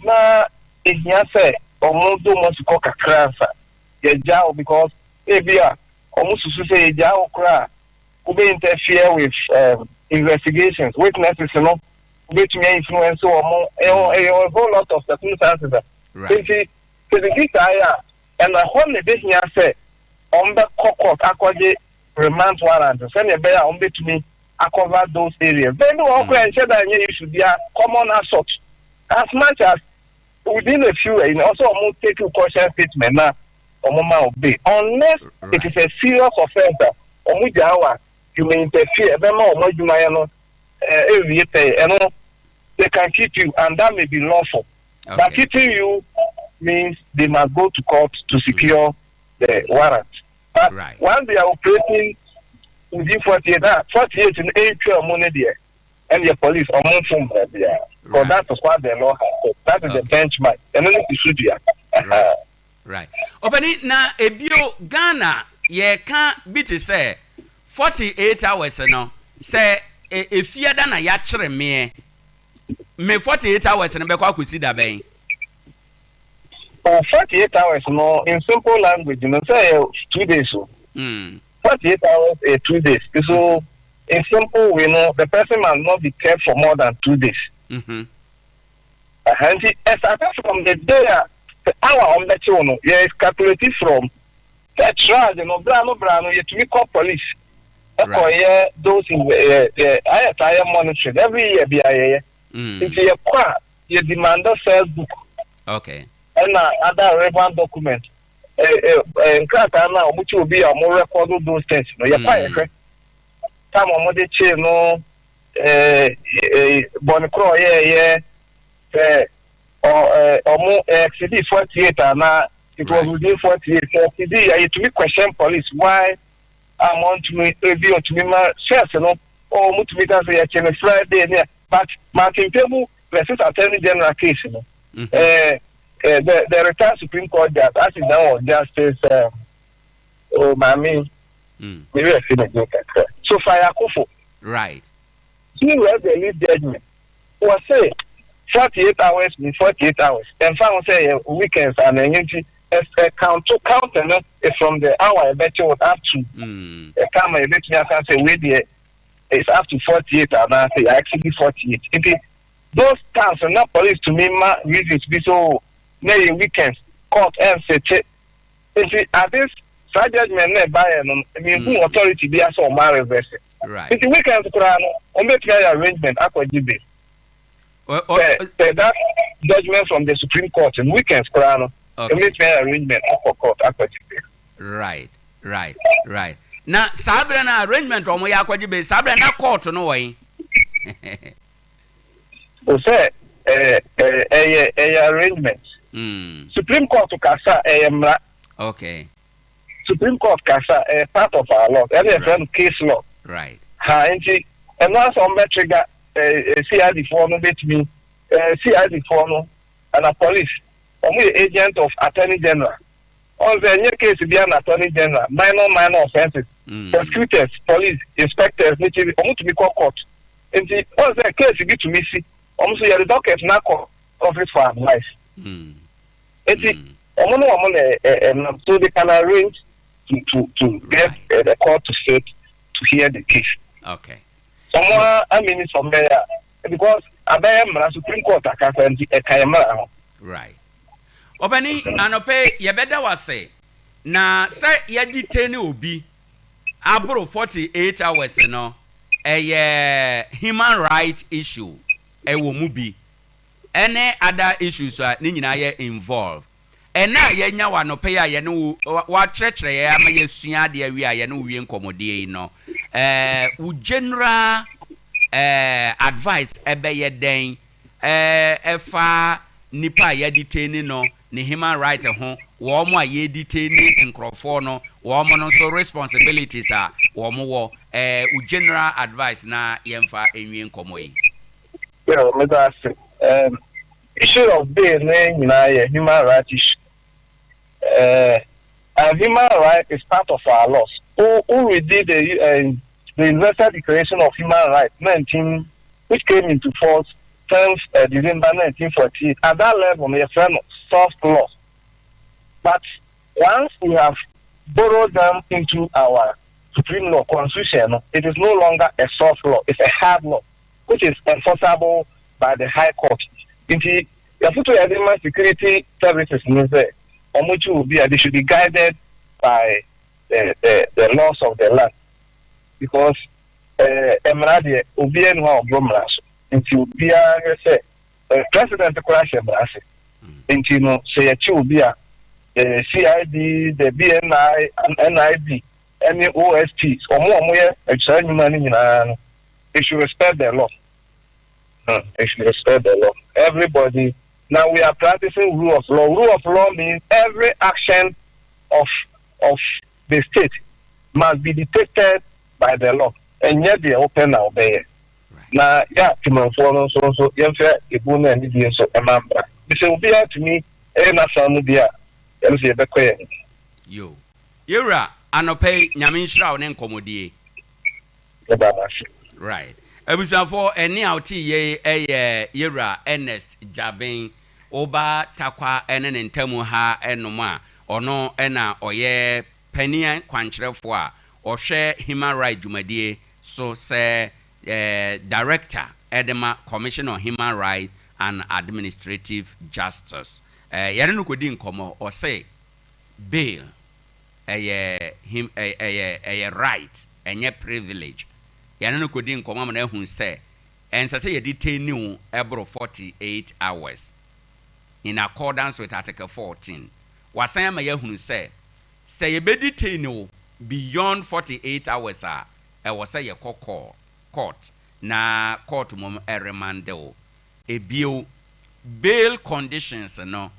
na ehia sɛ ɔmo do mo asukɔ kakra nsa yɛgya wo, because ebi a ɔmo susu sɛ yɛgya wo koraa, wobɛ interfere with investigations, witnesses no wobɛtumi influence wɔn. Ɛyɛ a whole lot of circumstances a nti sɛ bibi saa yɛ a, ɛna hɔ na ebehia sɛ ɔmo bɛkɔ court akɔgye remand warrant sɛnea ɛbɛyɛ a ɔmo bɛtumi acover those areas. Bɛn bi wɔn koraa nhyɛ da nyɛ issue bia, common assault, as much as within a few ɛyi ɔsɛ ɔmo take you caution statement na ɔmo ma wo bail, unless it is a serious offence a ɔmo gyaa wa, you may interfere, ɛbɛma ɔmo adwumayɛ no ɛɛwie pɛɛ, ɛno they can keep you and that may be lawful. But keeping you means they must go to court to secure the warrant. But once they are operating within 48, ah, 48 no ɛntwa mu ne deɛ, ɛne police ɔmo nfom baabiara. Because that is what the law has said. That is the benchmark. Ɛno ne si so dua. Right. Ɔpɛni, na ebio Ghana yɛka bi te sɛ 48 hours no, sɛ efiada na yɛakyere meɛ me, 48 hours no bɛkɔ akɔsi da bɛn? 48 hours no, in simple language no, sɛ yɛ 2 days o. 48 hours is 2 days. So in simple way no, the person must not be kept for more than 2 days. Nti ɛstart from the day a the hour ɔmo bɛkye wo no, yɛ calculate from sɛ trial no bra no yɛtumi kɔ police ɛkɔ yɛ those in yɛ yɛ ayɛ saa yɛ monitoring every year bi ayɛyɛ. Nti yɛkɔ a, yɛ demand cell book ɛna other relevant document, ɛ ɛ ɛ nkrataa no a ɔmo kye obi a ɔmo record those things no. Yɛkɔ a, yɛhwɛ time a ɔmo de kye no, ɛɛ ɛ bɔnne korɔ ɔyɛɛyɛ, sɛ ɔ ɛ ɔmo exceed 48 ana it was within 48. Sɛ exceed a, yɛtumi question police why a mo ntumi ebi ɔtumi ma stress no. Ɔ ɔmo tumi ka sɛ yɛkye no Friday ne, but Martin Kpebu versus Attorney General case no, the retired Supreme Court judge, as is now Justice oh maame, mi rɛ fi ne din kakra, Sophia Akuffo. He read the lead judgment, wɔse 48 hours mean 48 hours. Ɛnfa ho sɛ yɛ weekends ana ɛnyɛ. Nti ɛ count count no is from the hour ɛbɛkye wo up to ɛka ma yɛbɛtumi aka sɛ wei deɛ is up to 48 anaasɛ yɛ actually 48. Nti those times na police tumi ma reasons bi so na yɛ weekends, court ɛnsete. Nti ade saa judgement na ɛbaeɛ no, mehu authority bi asɛ ɔmo reverse. Nti weekends koraa no, wɔn bɛtumi ayɛ arrangement akɔgye bail. Sɛ that judgement from the Supreme Court no, weekends koraa no, wɔn bɛtumi ayɛ arrangement akɔ court akɔgye bail. Right. Na saa berɛ no, arrangement a wɔyɛ akɔgye bail, saa berɛ na court no wɔ yi? O sɛ ɛɛ ɛyɛ arrangement. Supreme Court kasa, ɛyɛ mmara. Supreme Court kasa, ɛyɛ part of our law. Ɛna yɛfrɛ no case law. Ha nti ɛno asɛ wɔn bɛ trigger CID foɔ no, bɛtumi CID foɔ no ɛna police, wɔn yɛ agent of Attorney General. Ɔn sɛ ɛnyɛ case bi na Attorney General, minor minor offences, prosecutors, police inspectors ne chief, wɔn tumi kɔ court. Nti ɔn sɛ case bi tumi si, wɔn nso yɛde docket na kɔ office for advice. Nti wɔn no, wɔn na ɛ ɛnam so they can arrange to get the court to sit to hear the case. Wɔn amini sɔm bɛyɛ a, because abɛyɛ mmara, Supreme Court akasa nti ɛka yɛ mmara ho. Right. Ɔbɛni, anɔpɛ yɛbɛda wase na sɛ yɛde detain obi aboro 48 hours no, ɛyɛ human right issue ɛwɔ mu bi, ɛne other issues a ne nyinaa yɛ involve. Ɛna a yɛnya wɔ anɔpɛ yi a yɛne wo wakyerɛkyerɛ yɛ ama yɛsua adeɛ awie a yɛne wo wie nkɔmmɔdeɛ yi no, wo general advice ɛbɛyɛ dɛn ɛfa nipa a yɛde detain no ne human right ho, wɔn a yɛde detain nkurɔfoɔ no, wɔn no nso responsibilities a wɔn wɔ, wo general advice na yɛmfa nwie nkɔmmɔ yi? Yeah, meda ase. Issue of bail ne nyinaa yɛ human right issue. And human right is part of our laws. Who redid the Universal Declaration of Human Rights 19, which came into force 10th December 1948. At that level, we have soft law. But once we have borrowed them into our supreme law, constitution, it is no longer a soft law, it's a hard law, which is enforceable by the High Court. Nti, yɛfoto yɛde ma security services no sɛ ɔmo kyi obi a, they should be guided by the laws of the land, because mmara deɛ, obiara ni hɔ a ɔboro mmara so. Nti obiara hwɛ sɛ president koraa hyɛ mmara ase. Nti no, sɛ yɛkyi obi a, CID, the BNI, NIB ɛne OSP, ɔmo yɛ saa nnwuma no nyinaa no, they should respect the law. They should respect the law. Everybody now, we are practicing rule of law. Rule of law means every action of the state must be dictated by the law. Ɛnyɛ deɛ wopɛ na wobɛyɛ. Na yɛ atemanfoɔ no nso yɛmfɛ ebu no anidie nso ɛma mbra bisɛ obiara tumi ɛyɛ n'afa mu deɛ a, yɛno sɛ yɛbɛkɔ yɛn. Yo, yɛwura, anɔpɛ yi Nyame nhyira wo ne nkɔmmɔdie. Yɛda no ase. Right. Abusuafoɔ, ɛne a wote yei ɛyɛ yɛwura Ernest Dwaben. Woba Takwa ɛne ne ntamu ha ɛnom a, ɔno ɛna ɔyɛ panin kwankyerɛfoɔ a ɔhwɛ human right dwumadie so sɛ director ɛde ma Commission on Human Rights and Administrative Justice. Yɛne no kɔdi nkɔmmɔ. Ɔse bail ɛyɛ him ɛyɛ right, ɛnyɛ privilege. Yɛne no kɔdi nkɔmmɔ ama no ahu sɛ ɛnsɛ sɛ yɛde detain wo ɛboro 48 hours in accordance with article 14. Wasan ama yɛahunu sɛ yɛbɛ detain wo beyond 48 hours a, ɛwɔ sɛ yɛkɔ court na court mom ɛ remand wo. Ebio, bail conditions no,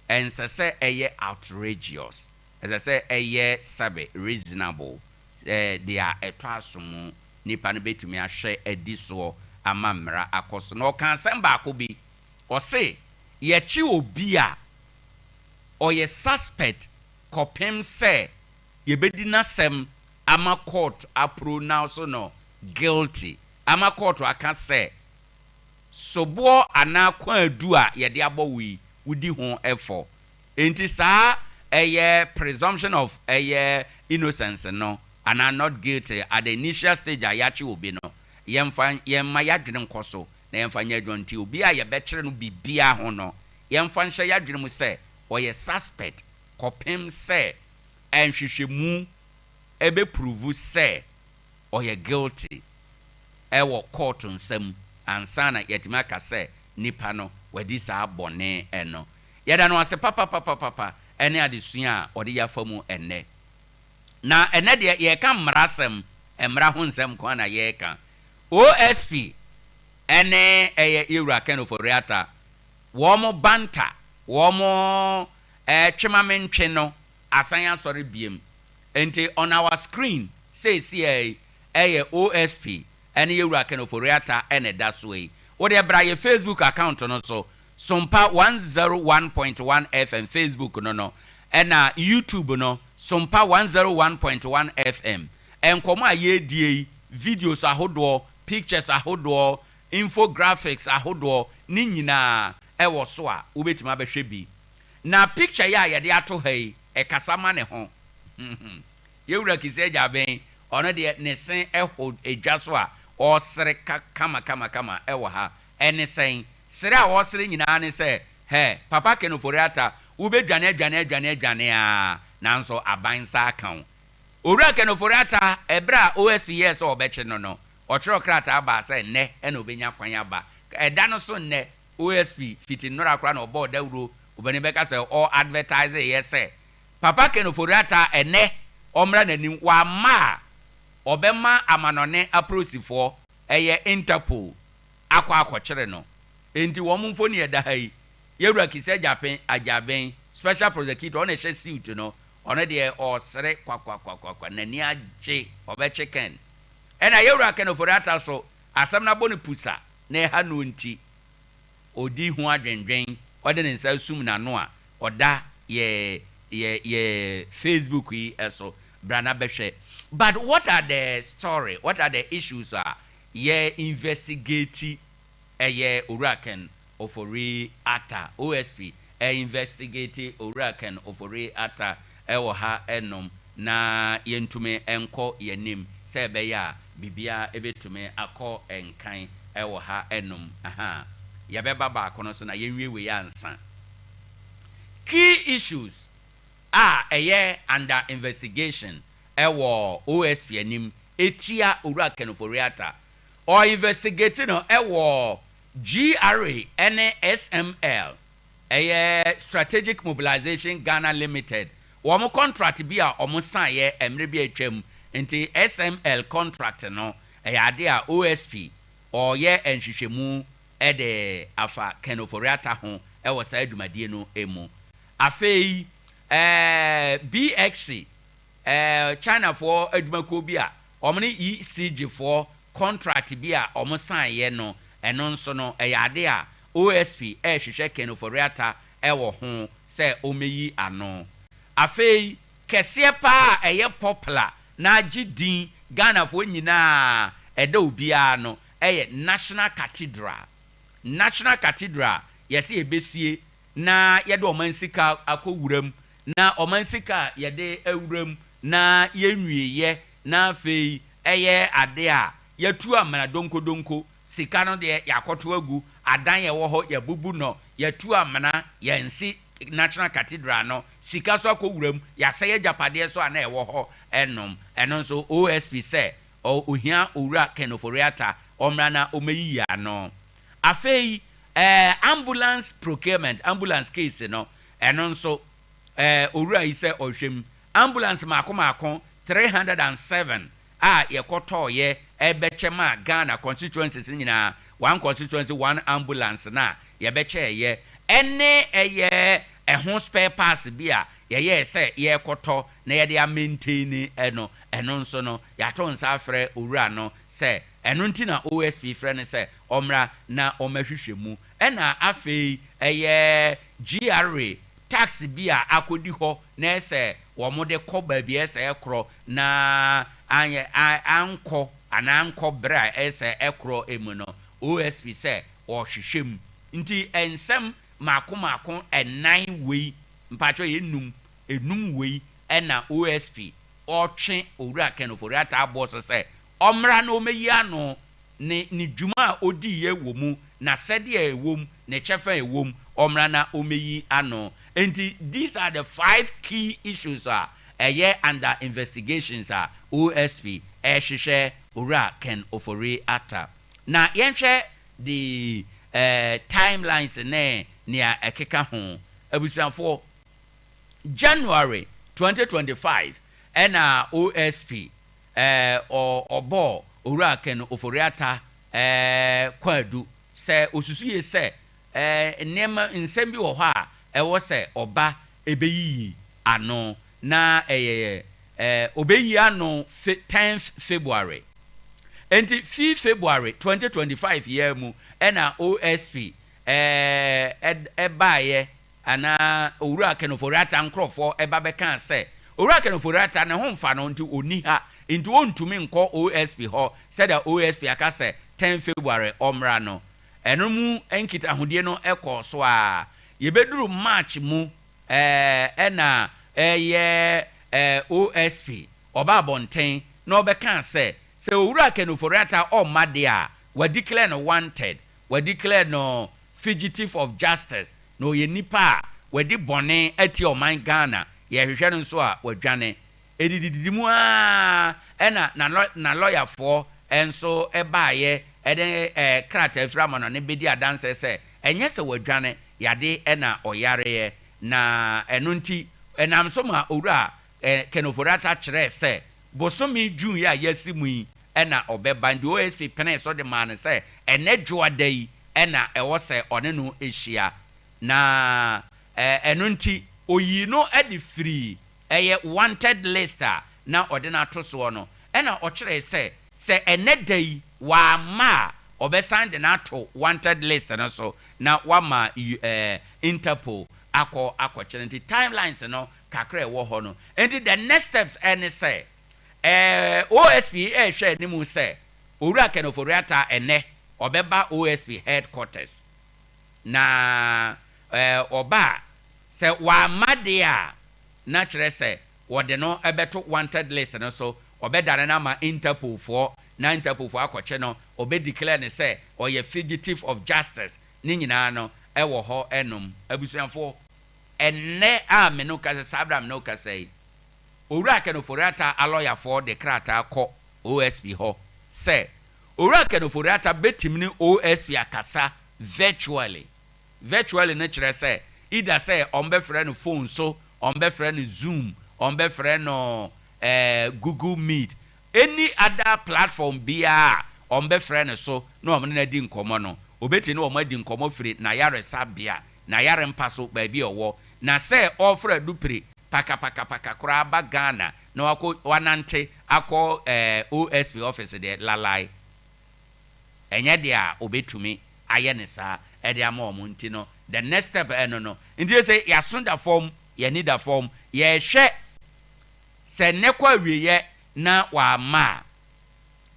ɛnsɛ sɛ ɛyɛ outrageous, ɛsɛ sɛ ɛyɛ sɛbe reasonable, deɛ ɛtɔ aso mu nipa no bɛtumi ahwɛ adi soɔ ama mmara akɔ so. Na ɔka asɛm baako bi, ɔse yɛkye obi a, ɔyɛ suspect kɔpem sɛ yɛbɛdi n'asɛm ama court a pronounce no guilty, ama court aka sɛ soboɔ anaa kwaadu a yɛde abɔ wo yi, wodi ho ɛfɔ. Nti saa ɛyɛ presumption of ɛyɛ innocence no anaa not guilty at the initial stage a yɛakye obi no, yɛmfa yɛmma yɛadwene nkɔ so na yɛmfa nyɛ adwuma. Nti obi a yɛbɛkyerɛ no biribiara ho no, yɛmfa nhyɛ yɛadwene mu sɛ ɔyɛ suspect kɔpem sɛ ɛnhwehwɛmu ɛbɛ prove sɛ. ɔyɛ guilty ɛwɔ court nsam ansa na yɛtumi aka sɛ nipa no wadi saa bɔne ɛno. Yɛda no ase papapapapa ɛne adesua a ɔde yɛafa mu ɛnnɛ. Na ɛnɛ deɛ, yɛreka mmara asɛm, mmara ho nsɛm kwan na yɛreka. OSP ɛne ɛyɛ yɛwura Ken Ofori-Atta wɔn banta, wɔn twemamentwe no asan asɔre biem. Nti on our screen seesia yi, ɛyɛ OSP ɛne yɛwura Ken Ofori-Atta ɛna ɛda so yi. Wɔde bra yɛ Facebook account no so, Sompa 101.1 FM Facebook no, ɛna YouTube no, Sompa 101.1 FM. Nkɔmɔ a yɛredie yi, videos ahodoɔ, pictures ahodoɔ, infographics ahodoɔ ne nyinaa ɛwɔ so a wobɛtumi abɛhwɛ bi. Na picture yi a yɛde ato ha yi, ɛkasa ma ne ho. Yɛwura Kissi Agyebeng, ɔno deɛ, ne se ɛhɔ edwa so a ɔresere kama kama kama ɛwɔ ha. Ɛne sɛn sere a ɔresere nyinaa ne sɛ, hɛ, Papa Ken Ofori-Atta, wobɛdwane adwane adwane adwane a, nanso aban nsa aka wo. Owura Ken Ofori-Atta, ɛberɛ a OSP yɛɛ sɛ ɔbɛkye no, ɔtwerɛ krataa baa sɛ nnɛ ɛna obɛnya kwan aba. Ɛda no so nnɛ, OSP fiti nnora koraa na ɔbɔɔ dawuro. Obɛni bɛka sɛ ɔ advertise yɛ sɛ Papa Ken Ofori-Atta ɛnɛ ɔmmra n'anim. Wama a, ɔbɛma amanɔne apolisifoɔ, ɛyɛ Interpol, akɔ akɔkyere no. Enti wɔn mfoni ɛda ha yi, yɛwura Kissi Agyebeng Agyebeng, special prosecutor, ɔna ɛhyɛ suit no, ɔno deɛ ɔresere kwakwakwakwa, n'ani agye, ɔbɛkye Ken. Ɛna yɛwura Ken Ofori-Atta so, asɛm no abɔ no pusa na ɛha no, nti ɔdi ho adwendwen, ɔde ne nsa sum n'ano a ɔda yɛ Facebook yi ɛso. Bra na bɛhwɛ. But what are the story, what are the issues a yɛ investigate ɛyɛ Owura Ken Ofori Atta, OSP ɛ investigate Owura Ken Ofori Atta ɛwɔ ha ɛnom, na yɛntumi nkɔ yɛnim sɛ ɛbɛyɛ a biribiara ɛbɛtumi akɔ nkan ɛwɔ ha ɛnom? Aha, yɛbɛba baako no so na yɛnwie wei ansa. Key issues a ɛyɛ under investigation ɛwɔ OSP anim etia Owura Ken Ofori Atta, ɔ investigate no ɛwɔ GRA ɛne SML, ɛyɛ Strategic Mobilization Ghana Limited, wɔn contract bi a wɔn san yɛ mmerɛ bi atwam. Nti SML contract no, ɛyɛ ade a OSP ɔyɛ nhwehwɛmu ɛde afa Ken Ofori-Atta ho ɛwɔ saa dwumadie no mu. Afei BXC, Chinafoɔ adwumakuo bi a wɔn ne ECG foɔ contract bi a wɔn san yɛ no, ɛno nso no ɛyɛ ade a OSP ɛrehwehwɛ Ken Ofori-Atta ɛwɔ ho sɛ ɔmmɛyi ano. Afei kɛseɛ paa a ɛyɛ popular na agye din Ghanafoɔ nyinaa ɛda obiara no, ɛyɛ National Cathedral. National Cathedral, yɛsɛ yɛbɛsie na yɛde ɔman sika akɔ wuram, na ɔman sika a yɛde awuram na yɛnwieyɛ, na afei ɛyɛ ade a yɛtu amena donkodonko. Sika no deɛ, yɛakɔto agu. Adan yɛwɔ hɔ, yɛbubu no, yɛtu amena, yɛnsi National Cathedral no. Sika so akɔ wuram, yɛasɛe agyapadeɛ so a na ɛwɔ hɔ ɛnom. Ɛno nso OSP sɛ ohia Owura Ken Ofori-Atta ɔmmra na ɔmmɛyiyi ano. Afei ambulance procurement, ambulance case no, ɛno nso owura yi sɛ ɔhwɛ mu. Ambulance maako maako 307 a yɛkɔtɔɔyɛ ɛbɛkyɛ ma Ghana constituencies no nyinaa, one constituency one ambulance, na yɛbɛkyɛɛyɛ, ɛne ɛyɛ ɛho spare parts bi a yɛyɛɛ sɛ yɛrekɔtɔ na yɛde amaintain ɛno. Ɛno nso no, yɛato nsa afrɛ owura no sɛ ɛno nti na OSP frɛ no sɛ ɔmmra na ɔmmɛhwehwɛ mu. Ɛna afei ɛyɛ GRA tax bi a akɔdi hɔ na ɛsɛ wɔn de kɔ baabi ɛsɛ ɛkorɔ na anyɛ ankɔ anaa ankɔ berɛ a ɛsɛ ɛkorɔ emu no, OSP sɛ ɔrehwehwɛ mu. Nti nsɛm maako maako ɛnan wei, mpatsɔ, yɛ num enum wei ɛna OSP ɔtwe Owura Ken Ofori-Atta abɔ so sɛ ɔmmra na ɔmmɛyi ano, ne dwuma a odiiɛ wɔ mu na sɛdeɛ ɛwɔ mu, ne kyɛfa ɛwɔ mu, ɔmmra na ɔmmɛyi ano. Nti these are the five key issues a ɛyɛ under investigations a OSP ɛrehwehwɛ. Owura Ken Ofori Atta. Na yɛnhwɛ the timelines ne nea ɛkeka ho. Abusuafoɔ, January 2025 ɛna OSP ɔbɔɔ Owura Ken Ofori Atta kwaadu sɛ osusu yie sɛ nneɛma nsɛm bi wɔ hɔ a ɛwɔ sɛ ɔba ɛbɛyiyi ano, na ɛyɛ ɔbɛyi ano 10th February. Nti fi February 2025 yɛ mu ɛna OSP ɛbaayɛ anaa Owura Ken Ofori Atta nkurɔfoɔ ɛba bɛka sɛ Owura Ken Ofori Atta ne ho mfa no, nti ɔni ha, nti ɔntumi nkɔ OSP hɔ sɛdeɛ OSP aka sɛ 10 February ɔmmra no. Ɛno mu nkitahodie no ɛkɔɔ so a yɛbɛduru March mu ɛna ɛyɛ OSP ɔba abɔnten na ɔbɛka sɛ Owura Ken Ofori Atta ɔmma deɛ a, wɔdeclare no wanted, wɔdeclare no fugitive of justice, na ɔyɛ nipa a wɔde bɔne ati ɔman Ghana, yɛhwehwɛ no nso a wɔadwane. Ɛdidididi mu aa ɛna na lɔyafoɔ nso ɛbaayɛ ɛde krataa firi ama no ne bɛdi adanse sɛ ɛnyɛ sɛ wɔadwane yade ɛna ɔyareɛ, na ɛno nti ɛnam so ma Owura Ken Ofori Atta kyerɛɛ sɛ bosome June yi a yɛasi mu yi ɛna ɔbɛba. Nti OSP pene so de maa no sɛ ɛnɛ Dwoada yi ɛna ɛwɔ sɛ ɔne no ahyia, na ɛno nti oyii no de firi ɛyɛ wanted list a na ɔde no ato soɔ no, ɛna ɔkyerɛɛ sɛ ɛnɛ da yi wamma a, ɔbɛsan de no ato wanted list no so na wama Interpol akɔ akɔkyerɛ. Nti timelines no kakra ɛwɔ hɔ no, nti the next steps ɛne sɛ OSP ɛrehwɛ anim sɛ Owura Ken Ofori Atta ɛnɛ ɔbɛba OSP headquarters, na ɔba a, sɛ wamma deɛ a, na kyerɛ sɛ wɔde no ɛbɛto wanted list no so, ɔbɛdane no ama Interpol foɔ na Interpol foɔ akɔkye no, ɔbɛdeclare ne sɛ ɔyɛ fugitive of justice. Ne nyinaa no ɛwɔ hɔ. Ɛnom abusuafoɔ, ɛnnɛ a me no kasa saa abira me no kasa yi, Owura Ken Ofori Atta alɔyafoɔ de krataa kɔ OSP hɔ sɛ Owura Ken Ofori Atta bɛtumi ne OSP akasa virtually. Virtually no kyerɛ sɛ either sɛ ɔmbɛfrɛ no phone so, ɔmbɛfrɛ no Zoom, ɔmbɛfrɛ no Google Meet, any other platform biara ɔmbɛfrɛ no so na ɔmo ne no adi nkɔmmɔ no, obɛtumi ne ɔmo adi nkɔmmɔ firi n'ayaresabea, n'ayare mpa so baabi a ɔwɔ, na sɛ ɔfrɛ dupere pakapakapaka koraa ba Ghana na wakɔ wanante akɔ OSP office deɛ, lalai, ɛnyɛ deɛ a obɛtumi ayɛ ne saa ɛde ama ɔmo. Nti no the next step ɛno no nti sɛ yɛaso da fam, yɛni da fam, yɛhwɛ sɛ nnɛ kɔ awieɛ na wama a,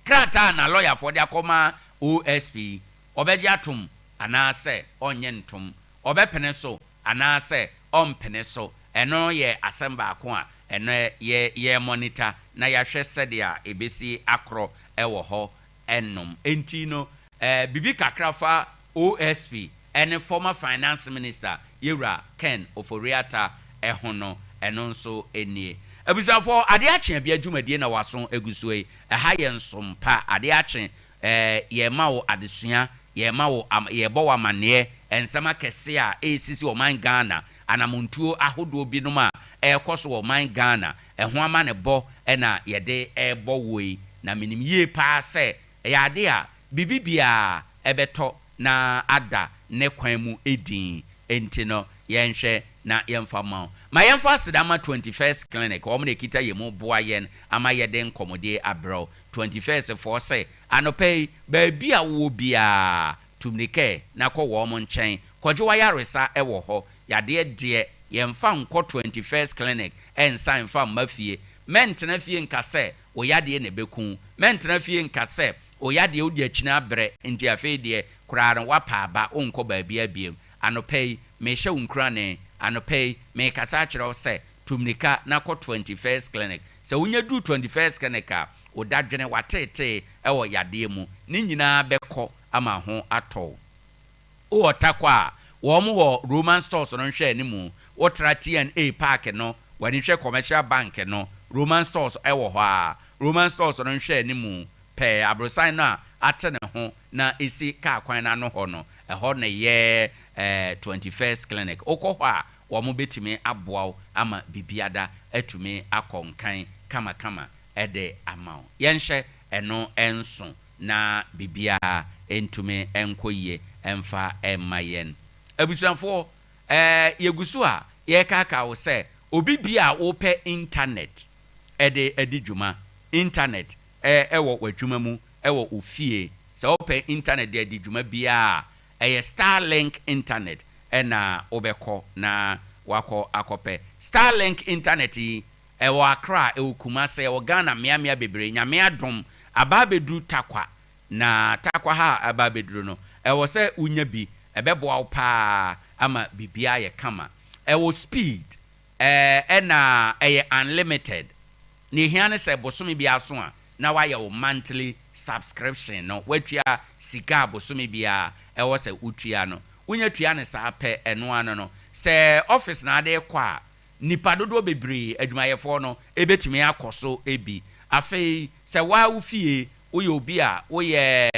krataa na lɔyafoɔ de akɔma OSP, ɔbɛgye atom anaasɛ ɔnyɛ ntom, ɔbɛpene so anaasɛ ɔmpene so. Ɛno yɛ asɛm baako a ɛno yɛ monitor na yɛahwɛ sɛdeɛ ebesi akorɔ ɛwɔ hɔ. Ɛnom nti no bibi kakra fa OSP ɛne former finance minister Yewura Ken Ofori Atta ɛho no, ɛno nso nie. Abusuafoɔ, adeɛ akye bia dwumadie na waso egu so yi, ɛha yɛ nsompa. Adeɛ akye yɛma wo adesua, yɛma wo am, yɛbɔ wo amanneɛ nsɛm akɛse a ɛresisi ɔman Ghana, anamontuo ahodoɔ binom a ɛrekɔ so wɔ ɔman Ghana ɛho ama ne bɔ ɛna yɛde ɛrebɔ wo yi. Na menim yie paa sɛ ɛyɛ ade a biribi biara ɛbɛtɔ na ada ne kwan mu edin. Nti no yɛnhwɛ na yɛmfa ma wo. Ma yɛmfa aseda ma 21st Clinic, wɔn na ekita yɛn mu boa yɛn ama yɛde nkɔmmɔdie abrɛw. 21st foɔ sɛ anɔpɛ yi, baabi a wowɔ biara, tumirikɛ na kɔ wɔn nkyɛn kɔgye wayaresa. Ɛwɔ hɔ yadeɛ deɛ, yɛmfa nkɔ 21st Clinic ɛnsa mfa mma fie. Mɛntena fie nka sɛ wo yadeɛ na ɛbɛku. Mɛntena fie nka sɛ wo yadeɛ wode akyini abrɛ, nti afei deɛ koraa no wapa aba, wonkɔ baabi abiem. Anɔpɛ yi mehyɛ wo nkurane, anɔpɛ yi mekasa akyerɛ wo sɛ tumirika na kɔ 21st Clinic. Sɛ wonya duru 21st Clinic a, wo dadwene wateetee ɛwɔ yadeɛ mu ne nyinaa bɛkɔ ama ho atɔ wo. Wowɔ Takɔ a, wɔn wɔ Roman Stores no nhwɛ anim. Wotra TNA Park no, wɔde hwɛ Commercial Bank no, Roman Stores ɛwɔ hɔ a, Roman Stores no nhwɛ anim. pɛɛ. Aborosan no a ate ne ho na ɛsi kaa kwan no ano hɔ no, ɛhɔ na ɛyɛ 21st Clinic. Wokɔ hɔ a, wɔn bɛtumi aboa wo ama biribiada atumi akɔ nkan kamakama de ama wo. Yɛnhyɛ ɛno nso na biribiara ntumi nkɔ yie mfa mma yɛn. Abusuafoɔ, yɛgu so a yɛrekaakaa wo sɛ obi bia a wopɛ internet de adi dwuma, internet wɔ w'adwuma mu, wɔ wo fie, sɛ wopɛ internet de adi dwuma biara a, ɛyɛ Starlink internet na wobɛkɔ na wakɔ akɔpɛ. Starlink internet yi, ɛwɔ Accra, ɛwɔ Kumasi, ɛwɔ Ghana mmeammea bebree. Nyame adom, aba abɛduru Tarkwa. Na Tarkwa ha a aba abɛduru no, ɛwɔ sɛ wonya bi. Ɛbɛboa wo paa ama biribiara ayɛ kama. Ɛwɔ speed, ɛna ɛyɛ unlimited. Nea ehia ne sɛ bosome biara so a, na woayɛ wo monthly subscription no. Woatua sika a bosome biara ɛwɔ sɛ wotua no. Wonya tua no saa pɛ, ɛno ano no, sɛ office na ade rekɔ a, nnipa dodoɔ bebree, adwumayɛfoɔ no, ɛbɛtumi akɔ so bi. Afei, sɛ wo ara wo fie, woyɛ obi a woyɛ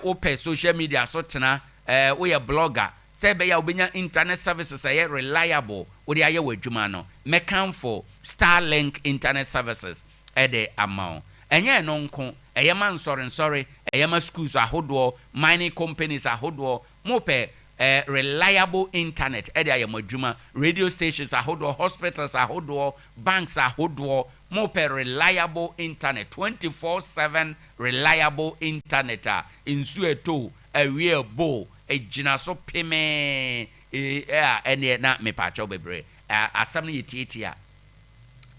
wopɛ social media so tena, woyɛ blogger, sɛ ɛbɛyɛ a wobɛnya internet services a ɛyɛ reliable wode ayɛ w'adwuma no, mɛkamfo Starlink internet services de ama wo. Ɛnyɛ ɛno nko, ɛyɛ ma nsɔrensɔre, ɛyɛ ma schools ahodoɔ, mining companies ahodoɔ, mopɛ reliable internet de ayɛ mo adwuma, radio stations ahodoɔ, hospitals ahodoɔ, banks ahodoɔ, mopɛ reliable internet, 24/7 reliable internet a nsuo ɛtɔ, awie ɛbɔ, ɛgyina so pemee a, ɛneɛ na mepaakyɛw bebree. Asɛm no yɛ tietia.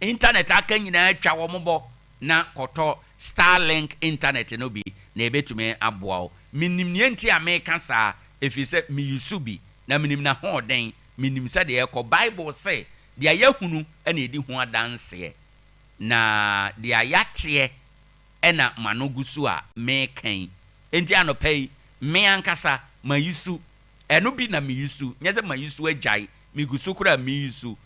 Internet aka nyinaa atwa wɔn bɔ na kɔtɔ Starlink internet no bi na ebetumi aboa wo. Minim nea nti a meka saa, ɛfiri sɛ meyi so bi na minim n'ahoɔden, minim sɛdeɛ ɛkɔ. Bible se, deɛ yɛahunu na yɛdi ho adanseɛ, na deɛ yɛateɛ ɛna m'ano gu so a meka yi. Enti anɔpa yi, me ankasa mayi so. Ɛno bi na meyi so, nyɛ sɛ mayi so agyae, megu so koraa meyi so.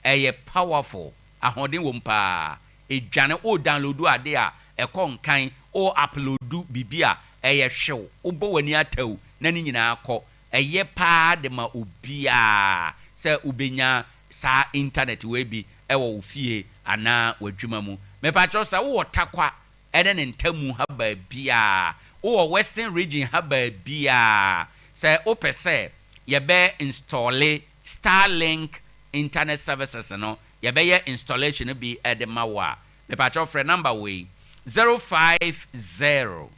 Ɛyɛ powerful, ahoɔden wɔ mu paa. Ɛdwane, wo download ade a, ɛkɔ nkan, wo upload biribi a, ɛyɛ hyew, wobɔ w'ani ataw na ne nyinaa kɔ. Ɛyɛ paa de ma obiara sɛ wobɛnya saa internet wei bi ɛwɔ wo fie anaa w'adwuma mu. Mepakyɛw, sɛ wowɔ Tarkwa ɛne ne ntamu ha baabiara, wowɔ Western Region ha baabiara, sɛ wopɛ sɛ yɛbɛ install Starlink internet services no, yɛbɛyɛ installation no bi de ma wo a, mepakyɛw, frɛ number wei: 050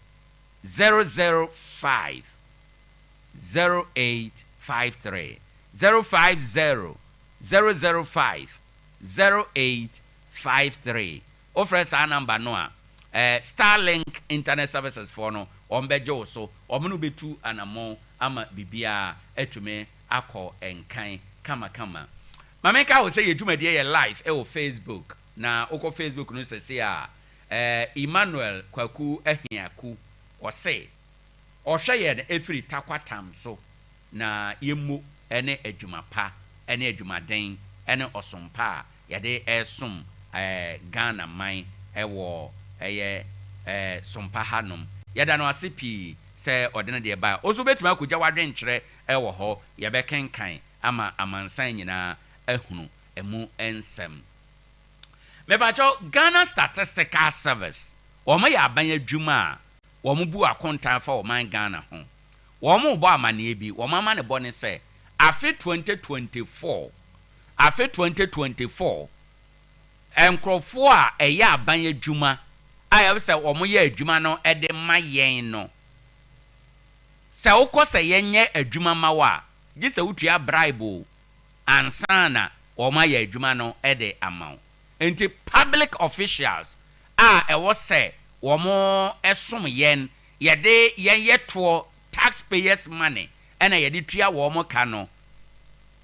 005 0853, 050 005 0853. Wofrɛ saa number no a, Starlink internet services foɔ no, wɔn bɛgye wo so, wɔn no bɛtu anammɔn ama biribiara atumi akɔ nkan kamakama. Maame, ka wo sɛ yɛ dwumadie yɛ live ɛwɔ Facebook, na wokɔ Facebook no sɛse a, Emmanuel Kwaku Ahiaku ɔse ɔhwɛ yɛn ɛfiri Takwatam so, na yɛmmu ne adwuma pa ne adwumaden ne ɔsom pa a yɛde ɛresom Ghana man ɛwɔ ɛyɛ sompa hanom. Yɛda no ase pii sɛ ɔde no deɛ baa. Wo nso wobɛtumi akɔgya w'adwenkyerɛ ɛwɔ hɔ, yɛbɛkenkan ama amansan nyinaa ahunu ɛmu nsɛm. Mepakyɛw, Ghana Statistical Service, wɔn yɛ aban adwuma a wɔn bu akontan fa ɔman Ghana ho. Wɔn bɔ amanneɛ bi, wɔn ama ne bɔ ne sɛ afe 2024, afe 2024, nkurɔfoɔ a ɛyɛ aban adwuma a yɛbɛ sɛ wɔn yɛ adwuma no de ma yɛn no, sɛ wokɔ sɛ yɛnyɛ adwuma ma wo a, gye sɛ wotua bribe o ansa na wɔn ayɛ adwuma no de ama wo. Nti public officials a ɛwɔ sɛ wɔn som yɛn, yɛde yɛn yɛ toɔ, taxpayers' money ɛna yɛde tua wɔn ka no,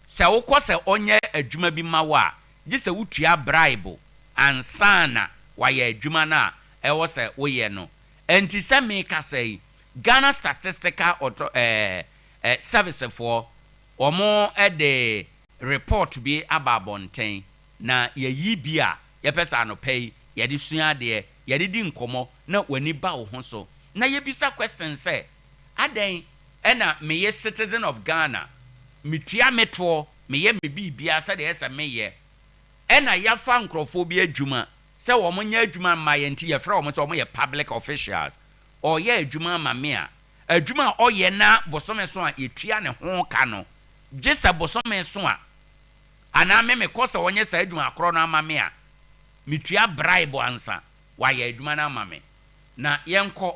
sɛ wokɔ sɛ ɔnyɛ adwuma bi ma wo a, gye sɛ wotua bribe ansa na wayɛ adwuma no a ɛwɔ sɛ woyɛ no. Nti sɛ meka sɛ Ghana Statistical Auto Service foɔ, wɔn de report bi aba abɔnten na yɛyi bi a yɛpɛ sɛ anɔpa yi yɛde sua adeɛ, yɛde di nkɔmmɔ. na w'ani ba wo ho so na yɛbisa question sɛ, adɛn ɛna meyɛ citizen of Ghana, metua me toɔ, meyɛ me biribia sɛdeɛ ɛsɛ meyɛ, ɛna yɛafa nkurɔfoɔ bi adwuma sɛ wɔn nyɛ adwuma mma yɛn, nti yɛfrɛ wɔn sɛ wɔn yɛ public officials. Ɔyɛ adwuma ama me a, adwuma a ɔyɛ na bosome so a yɛtua ne ho ka no, gye sɛ bosome so a anaa me mekɔ sɛ wɔnyɛ saa adwuma akorɔ no ama me a, metua bribe ansa wayɛ adwuma no ama me. Na yɛnkɔ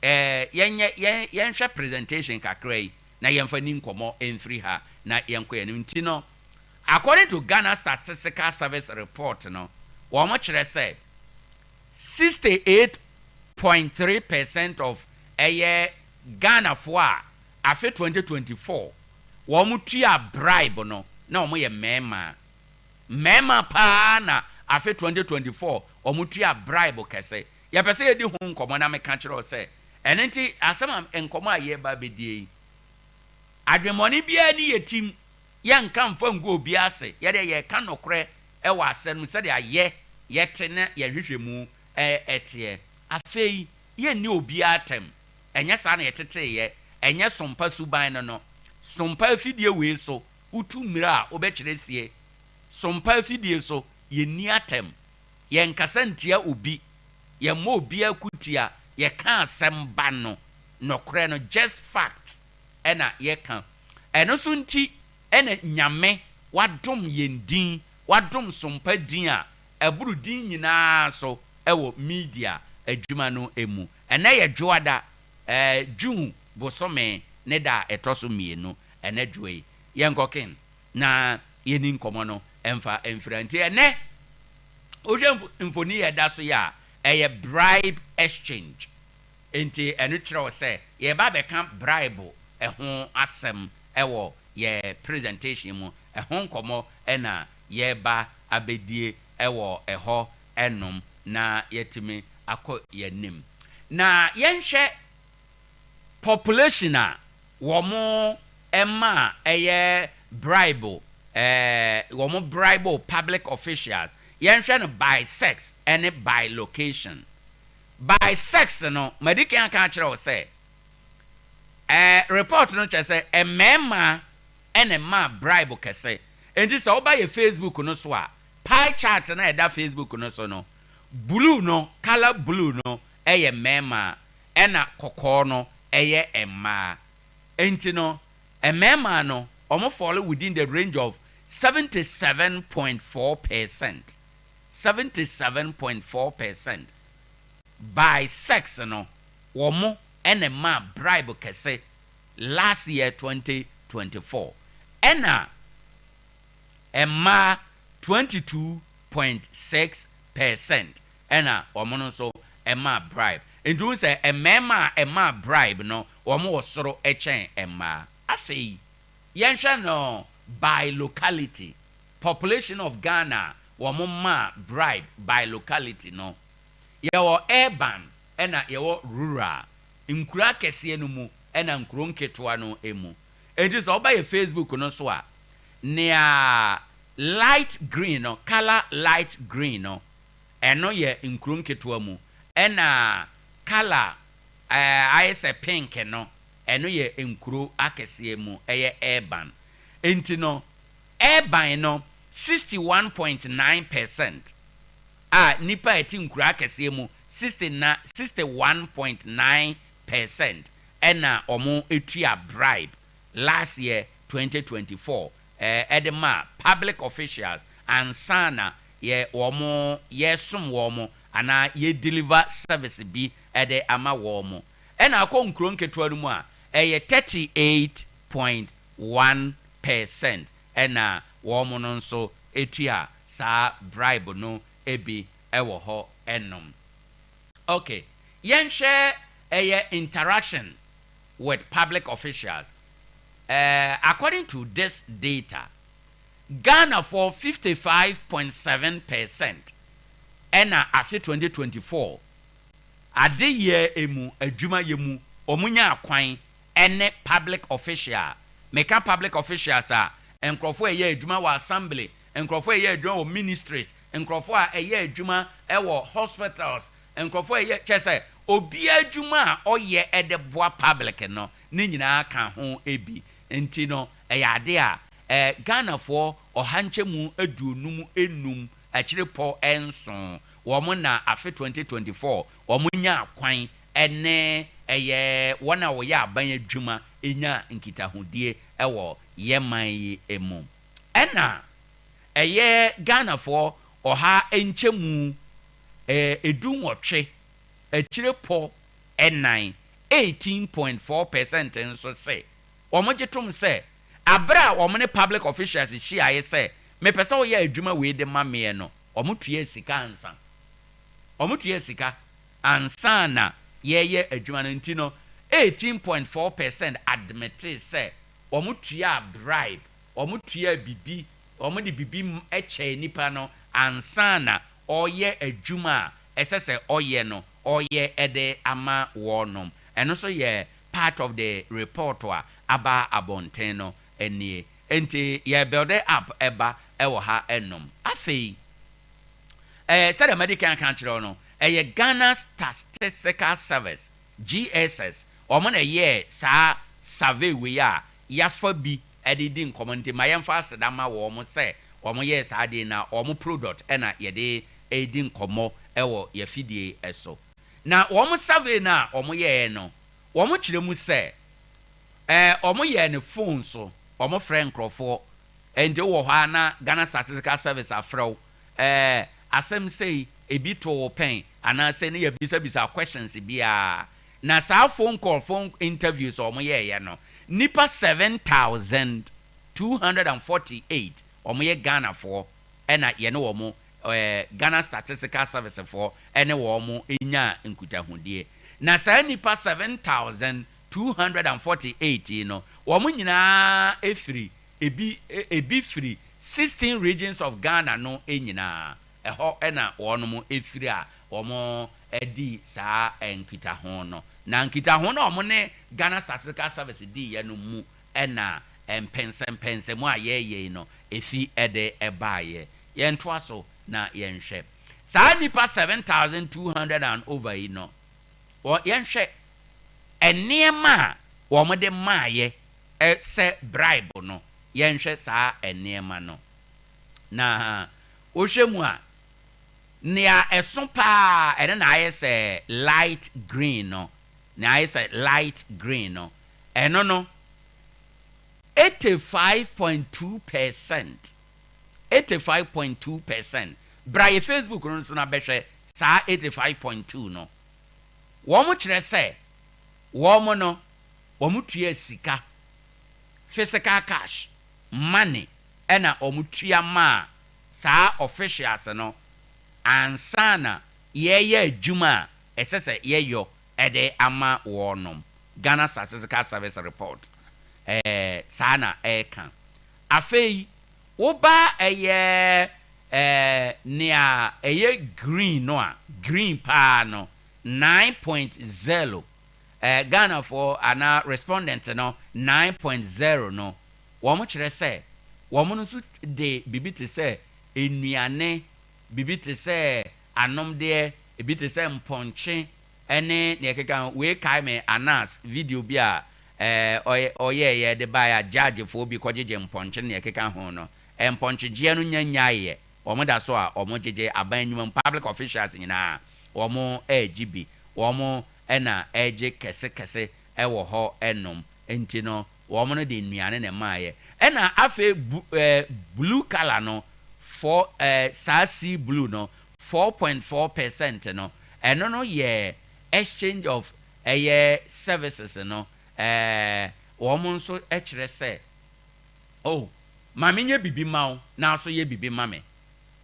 yɛnyɛ yɛn yɛnhwɛ presentation kakra yi na yɛmfa ni nkɔmmɔ mfiri ha na yɛnkɔ yɛn. Nti no, according to Ghana Statistical Service report no, wɔn kyerɛ sɛ 68.3% of ɛyɛ Ghanafoɔ a afe 2024 wɔn tua bribe no na wɔn yɛ mmarima. Mmarima paa na afe 2024 wɔn tua bribe kɛse. Yɛpɛ sɛ yɛdi ho nkɔmmɔ na meka kyerɛ wo sɛ ɛno nti asɛm a nkɔmmɔ a yɛreba abɛdie yi, adwemmɔne biara ni yɛ tim. Yɛnka mfa ngu obi ase. Yɛdeɛ, yɛka nokorɛ ɛwɔ asɛm no sɛdeɛ ayɛ yɛte na yɛhwehwɛ mu ɛteɛ. Afei yɛnni obiara atɛm. Ɛnyɛ saa na yɛteteyɛ. Ɛnyɛ Sompa suban no. Sompa afidie wei so, wotu mmerɛ a wobɛkyerɛ sie. Sompa afidie so, yɛnni atɛm, yɛnkasa ntia obi, yɛmmɔ obiara kutia. Yɛka asɛm ba no nɔkorɛ no, just fact ɛna yɛka. Ɛno so nti ɛna Nyame wadom yɛn din, wadom Sompa din a ɛboro din nyinaa so ɛwɔ media adwuma no mu. Ɛnɛ yɛ Dwoada, June bosome ne da a ɛtɔ so 2. Ɛnɛ dwoa yi, yɛnkɔ ken na yɛni nkɔmmɔ no ɛmfa mfira. Nti ɛnɛ wohwɛ mfoni yɛ da so yɛ a, ɛyɛ bribe exchange. Nti ɛno kyerɛ wo sɛ yɛba bɛka bribe ɛho asɛm ɛwɔ yɛ presentation mu. Ɛho nkɔmmɔ ɛna yɛba abɛdie ɛwɔ ɛhɔ ɛnom na yɛtumi akɔ yɛnim. Na yɛnhwɛ population a wɔn ɛma ɛyɛ bribe, wɔn bribe public officials. Yɛnhwɛ no by sex ɛne by location. By sex no, madi kan aka akyerɛ wo sɛ report no kyerɛ sɛ mmarima ɛna mmaa bribe kɛse. Nti sɛ woba yɛ Facebook no so a, pie chart na ɛda Facebook no so no, blue no, colour blue no ɛyɛ mmarima, ɛna kɔkɔɔ no ɛyɛ mmaa. Nti no, mmarima no, wɔn fall within the range of 77.4%, 77.4%. By sex no, wɔn ɛna mmaa bribe kɛse last year 2024, ɛna mmaa 22.6% ɛna wɔn no nso ɛmaa bribe. Nti wɔn sɛ mmarima a ɛmaa bribe no, wɔn wɔ soro ɛkyɛn mmaa. Afei yɛnhwɛ no by locality. Population of Ghana wɔn maa bribe by locality no, yɛwɔ urban ɛna yɛwɔ rural, nkuro akɛseɛ no mu ɛna nkuro nketewa no mu. Eti sɛ ɔba yɛ Facebook no so a, nea light green no, colour light green no, ɛno yɛ nkuro nketewa mu, ɛna colour ayɛ sɛ pink no, ɛno yɛ nkuro akɛseɛ mu, ɛyɛ urban. Nti no, urban no, 61.9% a nipa a ɛte nkuro akɛseɛ mu, 61.9% ɛna wɔn etua bribe last year 2024 ɛde ma public officials ansa na yɛ wɔn yɛsom wɔn anaa yɛ deliver service bi ɛde ama wɔn. Ɛna akɔ nkuro nketewa no mu a, ɛyɛ 38.1% ɛna wɔn no nso etua saa bribe no ebi ɛwɔ hɔ ɛnom. Okay, yɛnhwɛ ɛyɛ interaction with public officials. According to this data, Ghana for 55.7% ɛna afe 2024 adeyɛ emu adwuma yɛ mu wɔn nya akwan ɛne public official. Meka public officials a, nkurɔfoɔ a ɛyɛ adwuma wɔ assembly, nkurɔfoɔ a ɛyɛ adwuma wɔ ministries, nkurɔfoɔ a ɛyɛ adwuma ɛwɔ hospitals. Nkurɔfoɔ a ɛyɛ kyerɛ sɛ obiara adwuma a ɔyɛ de boa public no ne nyinaa ka ho bi. Nti no ɛyɛ adeɛ a Ghanafoɔ 155 akyire pɔ nson wɔn na afe 2024 wɔn nya kwan ne ɛyɛ wɔn a wɔyɛ aban adwuma nya nkitahodie wɔ yɛ man yi mu. Ɛna ɛyɛ Ghanafoɔ 18.4 18.4% nso sɛ wɔn gye tom sɛ abere a wɔn ne public officials hyiaeɛ sɛ mepɛ sɛ wɔyɛ adwuma wei de ma meɛ no, wɔn tua sika ansa, wɔn tua sika ansa na yɛyɛ adwuma no. Nti no 18.4% admit sɛ wɔn tua bribe, wɔn tua bibi, wɔn de bibi kyɛ nipa no ansa na ɔyɛ adwuma a ɛsɛ sɛ ɔyɛ no, ɔyɛ ɛde ama wɔnom. Ɛno nso yɛ part of the report a aba abɔnten no nie. Nti yɛ build up ɛba ɛwɔ ha ɛnom. Afei sɛdeɛ mɛde kan kan kyerɛ no, ɛyɛ Ghana Statistical Service, GSS, wɔn na ɛyɛ saa survey wei a yafa bi ɛde di nkɔmɔ. Nti ma yɛmfa aseda ma wɔn sɛ wɔn yɛ saa deɛ na wɔn product ɛna yɛde ɛdi nkɔmɔ ɛwɔ yɛfidie ɛso. Na wɔn survey na wɔn yɛɛ no, wɔn kyerɛ mu sɛ wɔn yɛ ne phone so, wɔn frɛ nkurɔfoɔ. Nti wɔ hɔ a na Ghana Statistical Service afrɛ wo, asɛm sei ebi to wo pɛn anaasɛ ne yɛbisabisa questions biara. Na saa phone call, phone interviews a wɔn yɛɛyɛ no, nipa 7,248 wɔn yɛ Ghanafoɔ ɛna yɛne wɔn Ghana Statistical Service foɔ ɛne wɔn nya nkutahodie. Na saa nipa 7,248 yi no, wɔn nyinaa efiri ebi firi 16 regions of Ghana no nyinaa. Ɛhɔ ɛna wɔn efiri a wɔn ɛdi saa nkitaho no. Na nkitaho no a wɔn ne Ghana Statistical Service di yɛ no mu ɛna mpɛnsɛmpɛnsɛmu a yɛreyɛ yi no efi ɛde ɛbaayɛ. Yɛntoa so na yɛnhwɛ saa nipa 7,200 and over yi no, wɔ yɛnhwɛ nneɛma a wɔn de maayɛ sɛ bribe no. Yɛnhwɛ saa nneɛma no na wohwɛ mu a, nea ɛso paa ɛno na ayɛ sɛ light green no. Nea ayɛ sɛ light green no, ɛno no 85.2%, 85.2%. Bra yɛ Facebook no nso na bɛhwɛ saa 85.2 no. Wɔn kyerɛ sɛ wɔn no wɔn tua sika, physical cash money, ɛna wɔn tua maa saa officials no ansa na yɛyɛ adwuma a ɛsɛ sɛ yɛyɔ ɛde ama wɔnom. Ghana Statistical Service report saa na ɛɛka. Afei woba ɛyɛ nea ɛyɛ green no a, green paa no, 9.0, Ghanafoɔ anaa respondent no 9.0 no, wɔn kyerɛ sɛ wɔn nso de biribi te sɛ nnuane, biribi te sɛ anomdeɛ, ebi te sɛ mpɔnkye ɛne nea ɛkeka ho. Wei kae me Anas video bi a ɔyɛ ɔyɛɛyɛ de baeɛ a gyaagyefoɔ bi kɔgyegye mpɔnkye ne nea ɛkeka ho no. Mpɔnkyegyeɛ no nya nyaeɛ, wɔn da so a wɔn gyegye. Aban nnwuma mu public officials nyinaa wɔn ɛregye bi, wɔn ɛna ɛregye kɛsekɛse ɛwɔ hɔ ɛnom. Nti no wɔn no de nnuane na ɛmaayɛ. Ɛna afei bu blue colour no, four saa sea blue no, 4.4% no, ɛno no yɛ exchange of ɛyɛ services no. Wɔn nso kyerɛ sɛ, oh, maame nye bibi ma wo na nso yɛ bibi ma me,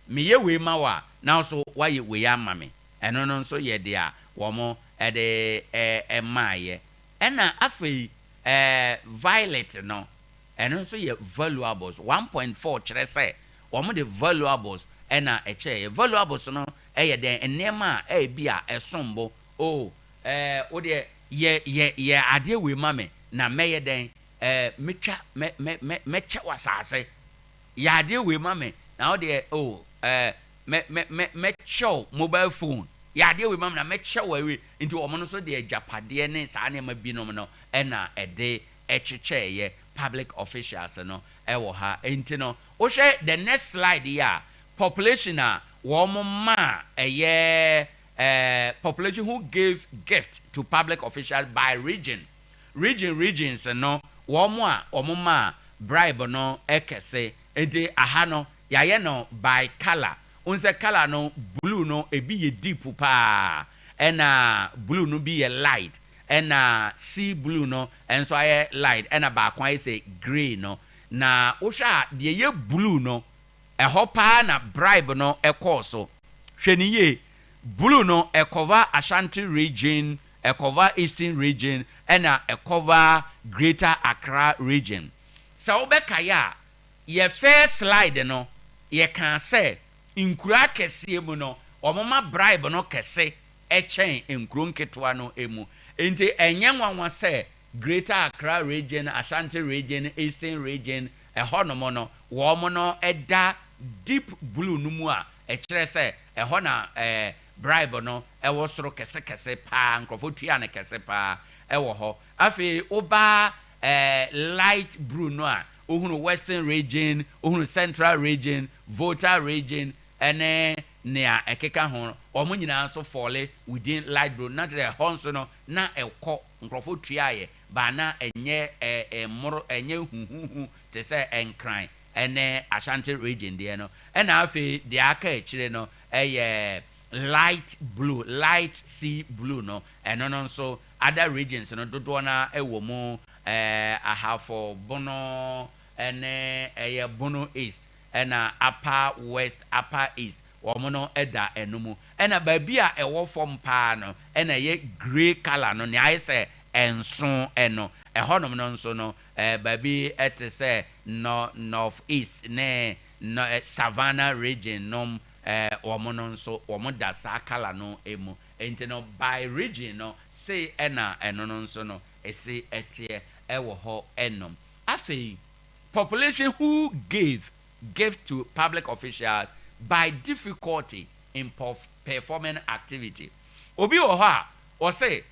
meyɛ wei ma wo a na nso wayɛ wei ama me. Ɛno no nso yɛ deɛ a wɔn ɛde ɛmaayɛ. Ɛna afei violet no, ɛno nso yɛ valuables. 1.4 kyerɛ sɛ wɔn de valuables ɛna ɛkyɛɛ. Valuables no ɛyɛ dɛn? Nneɛma a ɛyɛ bi a ɛsom bo o. O deɛ yɛ adeɛ wei ma me na mɛyɛ dɛn? Mɛtwa mɛ mɛ mɛ mɛkyɛ wɔ asase. Yɛ adeɛ wei ma me na o deɛ o, mɛ mɛ mɛ mɛkyɛw mobile phone. Yɛ adeɛ wei ma me na mɛkyɛ wo awie. Nti wɔn nso de agyapadeɛ ne saa nneɛma binom no ɛna ɛde ɛkyekyɛeɛ public officials no ɛwɔ ha. Nti no, wohwɛ the next slide yi a, population a wɔn maa ɛyɛ population who gave gift to public officials by region. Regions no, wɔn a wɔn maa bribe no ɛkɛse. Nti aha no, yɛayɛ no by colour. N sɛ colour no, blue no ebi yɛ deep paa, ɛna blue no bi yɛ light, ɛna sea blue no nso ayɛ light, ɛna baako ayɛ sɛ grey no. Na wohwɛ a, deɛ yɛ blue no, ɛhɔ paa na bribe no ɛkɔɔ so. Hwɛ ne yie, blue no ɛcover Ashanti Region, ɛcover Eastern Region, ɛna ɛcover Greater Accra Region. Sɛ wobɛkaeɛ a, yɛ first slide no, yɛkaa sɛ nkuro akɛseɛ mu no, wɔn bribe no kɛse ɛkyɛn nkuro nketewa no mu. Nti ɛnyɛ nwanwa sɛ Greater Accra Region, Ashanti Region, Eastern Region, ɛhɔnom no, wɔn no ɛda deep blue no mu a ɛkyerɛ sɛ ɛhɔ na bribe no ɛwɔ soro kɛsekɛse paa, nkurɔfoɔ tua no kɛse paa ɛwɔ hɔ. Afei wobaa light blue no a, ohunu Western Region, ohunu Central Region, Volta Region ɛne nea ɛkeka ho no, wɔn nyinaa nso fall within light blue. Na kyerɛ ɛhɔ nso no na ɛkɔ nkurɔfoɔ tuaeɛ baa na ɛnyɛ ɛmmoro, ɛnyɛ huhuhu te sɛ Nkran ɛne Ashanti Region deɛ no. Ɛna afei deɛ aka akyire no ɛyɛ light blue, light sea blue no. Ɛno no nso, other regions no dodoɔ na ɛwɔ mu, Ahafo Bono ɛne ɛyɛ Bono East, ɛna Upper West, Upper East, wɔn no ɛda ɛno mu. Ɛna baabi a ɛwɔ fam paa no ɛna ɛyɛ grey colour no, nea ayɛ sɛ ɛnso ɛno ɛhɔnom no nso no, baabi ɛte sɛ no North East ne no Savannah Region nom, wɔn no nso wɔn da saa colour no mu. Nti no, by region no sei ɛna ɛno no nso no ɛsi ɛteɛ ɛwɔ hɔ ɛnom. Afei population who gave gift to public officials by difficulty in performing activity. Obi wɔ hɔ a ɔsɛ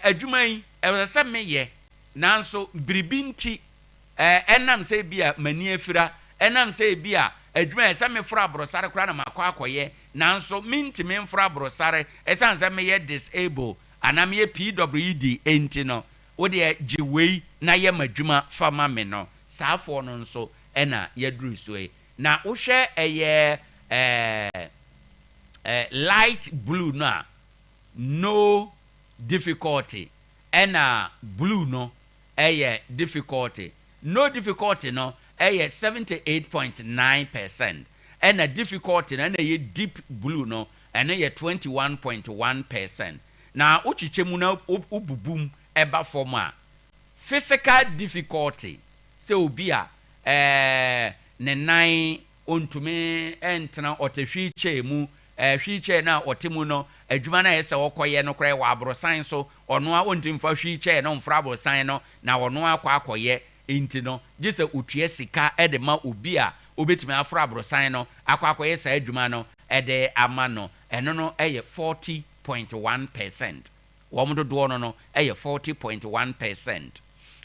adwuma yi ɛwɔ sɛ meyɛ, nanso biribi nti, ɛnam sɛ bi a m'ani afira, ɛnam sɛ bi a adwuma yɛ sɛ meforo aborɔsare koraa na makɔ akɔyɛ, nanso mentumi mforo aborɔsare ɛsiane sɛ meyɛ disable anaa meyɛ PWD enti no, wodeɛ gye wei na yɛ m'adwuma fa ma me no, saafoɔ no nso ɛna yɛduru so yi. Na wohwɛ ɛyɛ light blue no a, no difficulty, ɛna blue no ɛyɛ difficulty. No difficulty no ɛyɛ 78.9%, ɛna difficulty no ɛna ɛyɛ deep blue no, ɛno yɛ 21.1%. Na wokyekyɛ mu na wobubu mu ɛba fam a, physical difficulty, sɛ obi a ne nan ontumi ɛntena, ɔte wheelchair mu, wheelchair na ɔte mu no, adwuma no a ɛsɛ sɛ ɔkɔyɛ no koraa wɔ aborosan so, ɔno a ɔntumi mfa wheelchair no mfra aborosan no na ɔno akɔ akɔyɛ, nti no gye sɛ otua sika ɛde ma obi a obetumi aforo aborosan no akɔ akɔyɛ saa adwuma no ɛde ama no, ɛno no ɛyɛ 40.1%. Wɔn dodoɔ no ɛyɛ 40.1%.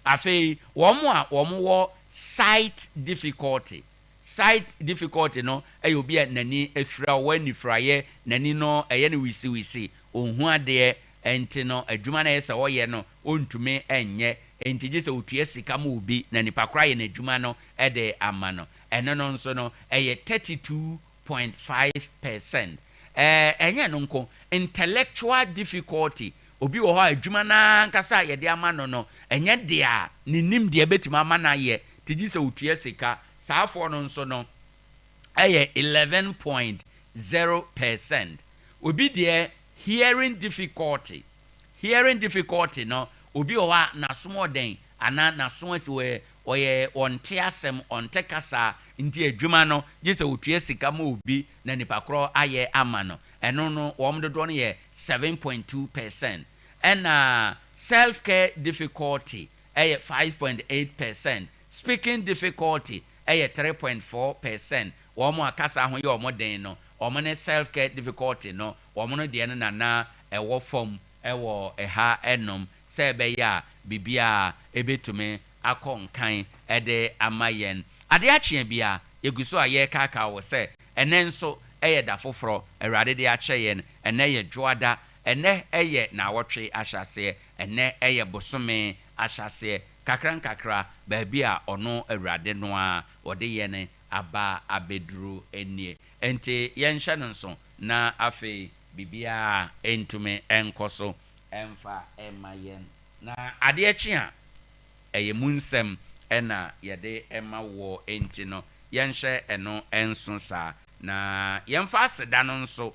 Afei wɔn a wɔn wɔ sight difficulty. Sight difficulty no ɛyɛ obi a n'ani afira, ɔwɔ anifiraeɛ, n'ani no ɛyɛ no wisiwisi, ohun adeɛ, ɛnti no adwuma no ɛyɛ sɛ ɔyɛ no ɔntumi ɛnyɛ, nti gye sɛ otua sika ma obi na nipa koro ayɛ n'adwuma no ɛde ama no, ɛno no nso no ɛyɛ 32.5%. Ɛnyɛ no nko, intellectual difficulty, obi wɔ hɔ a adwuma n'ankasa a yɛde ama no ɛnyɛ deɛ a ne nim deɛ bɛtumi ama no ayɛ, te gye sɛ otua sika, saafoɔ no nso no ɛyɛ 11.0%. Obi deɛ, hearing difficulty. Hearing difficulty no, obi wɔ hɔ a n'asom ɔden anaa n'aso asi, ɔyɛ ɔnte asɛm, ɔnte kasa, nti adwuma no gye sɛ otua sika ma obi na nipa korɔ ayɛ ama no, ɛno no wɔn dodoɔ no yɛ 7.2%. Ɛna self care difficulty ɛyɛ 5.8%. Speaking difficulty ɛyɛ 3.4%. Wɔn a kasa ho yɛ wɔn den no. Wɔn ne self care difficulty no, wɔn no deɛ no na na ɛwɔ fam wɔ ɛha nom, sɛ ɛbɛyɛ a biribiara ɛbɛtumi akɔ nkan de ama yɛn. Adeɛ akyeɛ biara, yɛgu so a yɛrekaakaa wo sɛ, ɛnnɛ nso yɛ da foforɔ Awurade de akyɛ yɛn. Ɛnnɛ yɛ Dwoada, ɛnnɛ yɛ naawɔtwe ahyɛaseɛ, ɛnnɛ yɛ bosome ahyɛaseɛ. Kakra nkakra, baabi a ɔno Awurade no ara ɔde yɛn aba abɛduru nie. Enti yɛnhyɛ no nso na afei biribiara ntumi nkɔ so mfa mma yɛn. Na adeɛ kye a, ɛyɛ mu nsɛm na yɛde ma woɔ enti no, yɛnhyɛ ɛno nso saa. Na yɛmfa aseda no nso,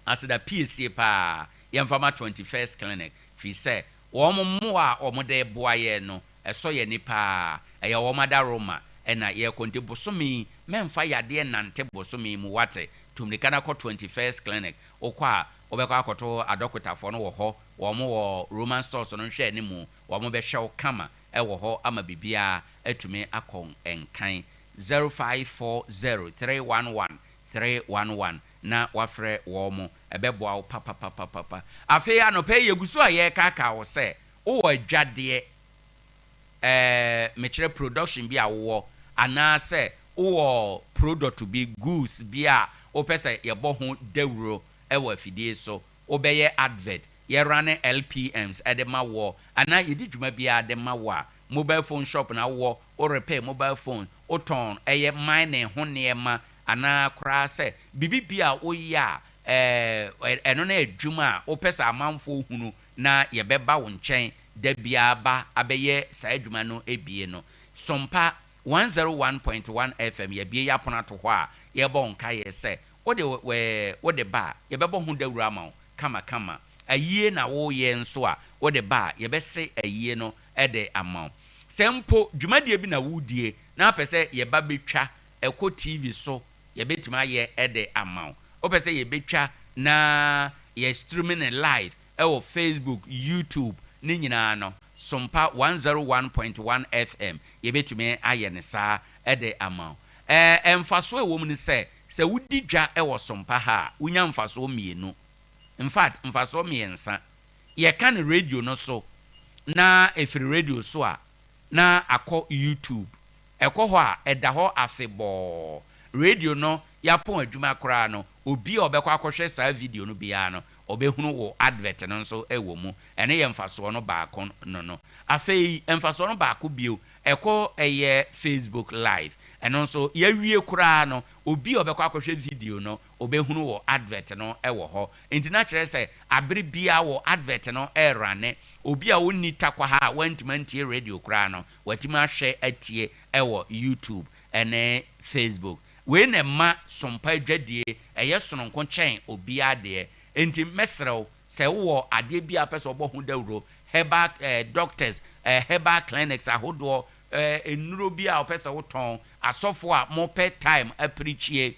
aseda piesie pa ara, yɛmfa ma 21st Clinic, firi sɛ wɔn mmoa a wɔde reboa yɛn no, ɛsɔ yɛn ani pa ara. Ɛyɛ wɔn adaworoma na yɛrekɔ. Nti bosome yi, mɛmfa yadeɛ nnante bosome yi mu, woate? Tu mmirika na kɔ 21st Clinic. Wokɔ a, wobɛkɔ akɔto adɔkotafoɔ no wɔ hɔ. Wɔn wɔ Roman Stores no nhwɛanimu. Wɔbɛhwɛ wo kama wɔ hɔ ama biribiara atumi akɔ nkan. 0540 311 311 na woafrɛ wɔn. Ɛbɛboa wo papapapapa. Afei anɔpa yi yɛgu so a yɛrekaakaa wo sɛ wowɔ adwadeɛ, ɛɛ mekyerɛ production bi a wowɔ anaasɛ wowɔ product bi, goods bi a wopɛ sɛ yɛbɔ ho dawuro wɔ afidie so, wobɛyɛ advert, yɛ runne LPMs de ma woɔ anaa yɛdi dwuma biara de ma wo a, mobile phone shop na wowɔ, wo repair mobile phone, wotɔn ɛyɛ mining ho nneɛma anaa koraa sɛ biribi bi a woyɛ a ɛɛ ɛno ne adwuma a wopɛ sɛ amanfoɔ hunu na yɛbɛba wo nkyɛn da biara ba abɛyɛ saa adwuma no bie no. Sompa 101.1 FM yɛabue yɛapono ato hɔ a yɛrebɔ wo nkaeɛ sɛ Wode wode ba a, yɛbɛbɔ ho dawuro ama wo kamakama. Ayie na woreyɛ nso a, wode ba a, yɛbɛse ayie no de ama wo. Sɛ mpo dwumadie bi na woredie na wopɛ sɛ yɛba bɛtwa kɔ TV so, yɛbɛtumi ayɛ de ama wo. Wopɛ sɛ yɛbɛtwa na yɛ stream no live wɔ Facebook, YouTube ne nyinaa no, Sompa 101.1 FM, yɛbɛtumi ayɛ no saa de ama wo. Ɛɛ, mfasoɔ a ɛwɔ mu ne sɛ, Sɛ wodi dwa wɔ Sompa ha a, wunya mfasoɔ mmienu. In fact, mfasoɔ mmiɛnsa. Yɛka no radio no so, na ɛfiri radio so a, na akɔ YouTube. Ɛkɔ hɔ a, ɛda hɔ afebɔɔ. Radio no, yɛapɔn adwuma koraa no, obi a ɔbɛkɔ akɔhwɛ saa video no biara no, ɔbɛhunu wo advert no nso wɔ mu. Ɛno yɛ mfasoɔ no baako no no. Afei, mfasoɔ no baako bio, ɛkɔ ɛyɛ Facebook live. Ɛno nso yɛawie koraa no, obi a ɔbɛkɔ akɔhwɛ video no, ɔbɛhunu wɔ advert no wɔ hɔ. Nti na kyerɛ sɛ abere biara wɔ advert no rerunne. Obi a ɔnni Tarkwa ha a wantumi antie radio koraa no, watumi ahwɛ atie wɔ YouTube ne Facebook. Wei na ɛma Sompa adwadie ɛyɛ sononko kyɛn obiara deɛ. Nti mɛsrɛ wo, sɛ wowɔ adeɛ bi a wopɛ sɛ wɔbɔ ho dawuro, herbal doctors, herbal clinics ahodoɔ, Nnuro bi a wopɛ sɛ wotɔn, asɔfoɔ a mopɛ time apirikyie,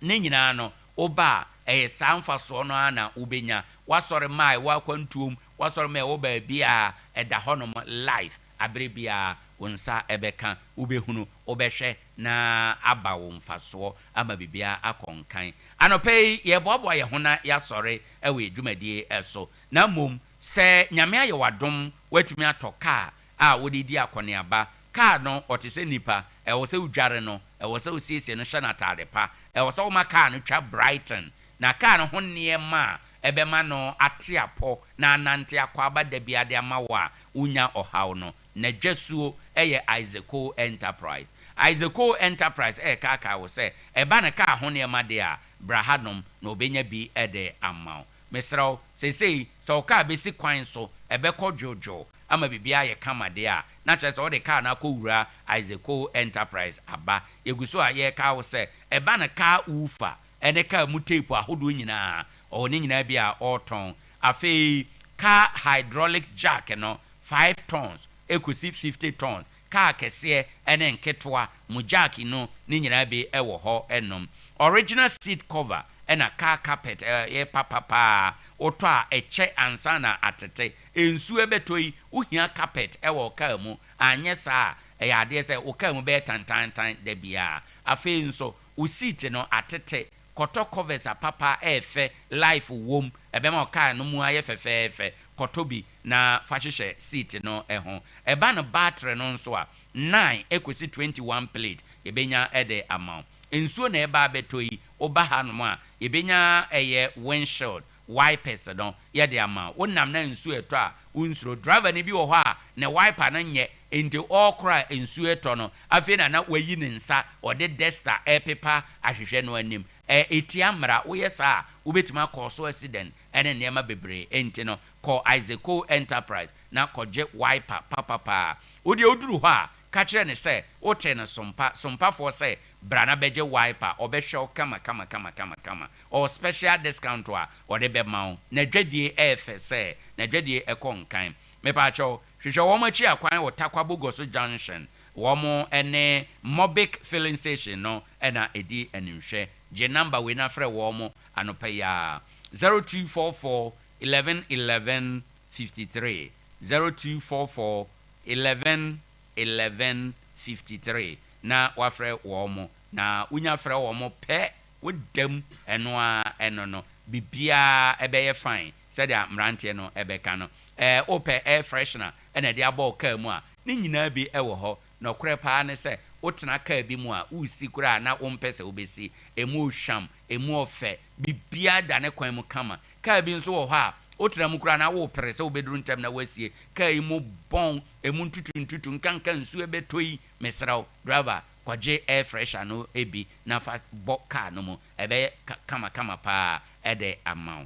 ne nyinaa no, woba a, ɛyɛ saa mfasoɔ no ara na wobɛnya. W'asɔre mma a ɛwɔ akwantuom, w'asɔre mma a ɛwɔ baabiara, ɛda hɔnom live aberɛ biara, wo nsa bɛka, wobɛhunu, wobɛhwɛ na aba wo mfasoɔ ama biribiara akɔ nkan. Anɔpa yi, yɛreboaboa yɛn ho na yɛasɔre wɔ yɛn dwumadie so. Na mmom, sɛ Nyame ayɛ wo adom, woatumi atɔ kaa a wode di akɔneaba. Kaa no, ɔte sɛ nipa. Ɛwɔ sɛ wodware no, ɛwɔ sɛ wosiesie no hyɛ no atade pa. Ɛwɔ sɛ woma kaa no twa brighten. Na kaa no ho nneɛma a ɛbɛma no ate apɔ na anante akɔ aba da biara de ama wo a wunnya ɔhaw no. N'adwasuo yɛ Isaaco Enterprise. Isaaco Enterprise rekaakaa wo sɛ, ɛba no kaa ho nneɛma deɛ a, bra hanom na wɔbɛnya bi de ama wo. Mesrɛ wo, seesei sɛ wo kaa bɛsi kwan so, ɛbɛkɔ dwoodwoo ama biribiara ayɛ kama deɛ a, na kyerɛ sɛ wode kaa no akɔwura Isaaco Enterprise aba. Yɛgu so a yɛreka wo sɛ, ɛba no kaa woofer ne kaa mu tape ahodoɔ nyinaa, ɔwɔ ne nyinaa bi a ɔretɔn. Afei car hydraulic jack no, five tons kɔsi fifty tons, kaa kɛseɛ ne nketewa mu jack no ne nyinaa bi wɔ hɔ nom. Original seat cover na car carpet yɛ papa paa, wotɔ a ɛkyɛ ansa na atete. Nsuo ɛbɛtɔ yi, wohia carpet wɔ wo kaa mu, anyɛ saa a ɛyɛ adeɛ sɛ wo kaa mu bɛyɛ tantaantan da biara. Afei nso wo seat no atete. Kɔtɔ covers a papa ɛɛfɛ, life wom, ɛbɛma wo car no mu ayɛ fɛfɛɛfɛ. Kɔtɔ bi na fa hyehyɛ seat no ho. Ɛba no battery no nso a, 9 ɛkɔsi 21 plate yɛbɛnya de ama wo. Nsuo na ɛreba abɛtɔ yi, woba hanom a, yɛbɛnya ɛyɛ windshield wipers no yɛde ama wo. Wonam na nsuo ɛtɔ a, wonsuro. Driver no bi wɔ hɔ a, ne wiper no nyɛ, enti ɔrekora a nsuo ɛtɔ no, afei na na wayi ne nsa, ɔde duster ɛrepepa ahwehwɛ no anim. Ɛtia mmara, woyɛ saa a, wobɛtumi akɔ so accident ne nneɛma bebree. Enti no, kɔ Isaac Cole Enterprise na kɔgye wiper papapaa. Wo deɛ woduru hɔ a, ka kyerɛ no sɛ wotee no Sompa, Sompafoɔ sɛ bra na bɛgye wiper, ɔbɛhwɛ wo kama kama kama kama kama. Ɔwɔ special discount a ɔde bɛma wo. N'adwadie ɛyɛ fɛ sɛ n'adwadie ɛkɔ nkan. Mepaakyɛw, hwehwɛ wɔn akyi akwan wɔ Tarkwa Bogoso Junction. Wɔn ne Mobic filling station no na ɛdi animhwɛ. Gye number wei na frɛ wɔn anɔpa yi ara, 0244 11 11 53, 0244 11 11 53, na woafrɛ wɔn. Na wonya frɛ wɔn pɛ, woda mu, ɛno ara ɛno no, biribiara ɛbɛyɛ fine sɛdeɛ mmeranteɛ no bɛka no. Ɛɛ, wopɛ air freshener na ɛde abɔ wo kaa mu a, ne nyinaa bi wɔ hɔ. Nɔkorɛ paa ne sɛ, wotena kaa bi mu a, woresi koraa a na wompɛ sɛ wobɛsi. Ɛmu rehwam, ɛmu ɔfɛ, biribiara da ne kwan mu kama. Kaa bi nso wɔ hɔ a, wotena mu koraa na worepere sɛ wobɛduru ntɛm na woasie. Kaa yi mu bɔn, ɛmu ntutu ntutu, nkanka nsuo ɛbɛtɔ yi, mesrɛ wo, driver, kɔgye air fresher no bi na fa bɔ kaa no mu. Ɛbɛyɛ kamakama paa de ama wo.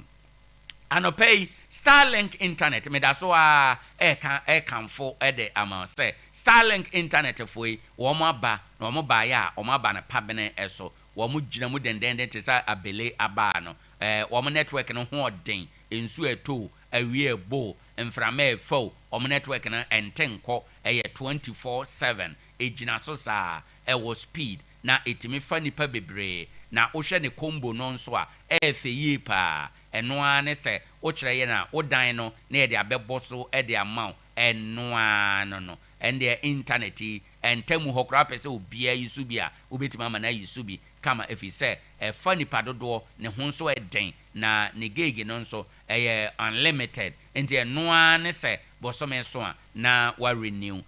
Anɔpa yi, Starlink Internet, meda so ara reka rekamfo de ama wo sɛ Starlink Internet foɔ yi, wɔn aba, na wɔn baeɛ a, wɔn aba no pabene so. Wɔn gyina mu dendenden te sɛ abele abaa no. Ɛɛ, wɔn network no ho ɔden, nsuo ɛtɔ o, awia ɛbɔ o, mframa ɛfa o, wɔn network no ɛnte nkɔ, ɛyɛ 24/7, ɛgyina so saa, ɛwɔ speed, na ɛtumi fa nnipa bebree, na wohwɛ ne combo no nso a, ɛyɛ fɛ yie paa. Ɛno ara ne sɛ wokyerɛ yɛn a, wo dan no na yɛde abɛbɔ so de ama wo, ɛno ara no no. Ɛndeɛ internet yi, ɛnta mu hɔ koraa, wopɛ sɛ obiara yi so bi a, wobɛtumi ama no ayi so bi kama, ɛfiri sɛ ɛfa nipa dodoɔ, ne ho nso ɛden, na ne gig no nso ɛyɛ unlimited. Nti ɛno ara ne sɛ bosome so a na wa renew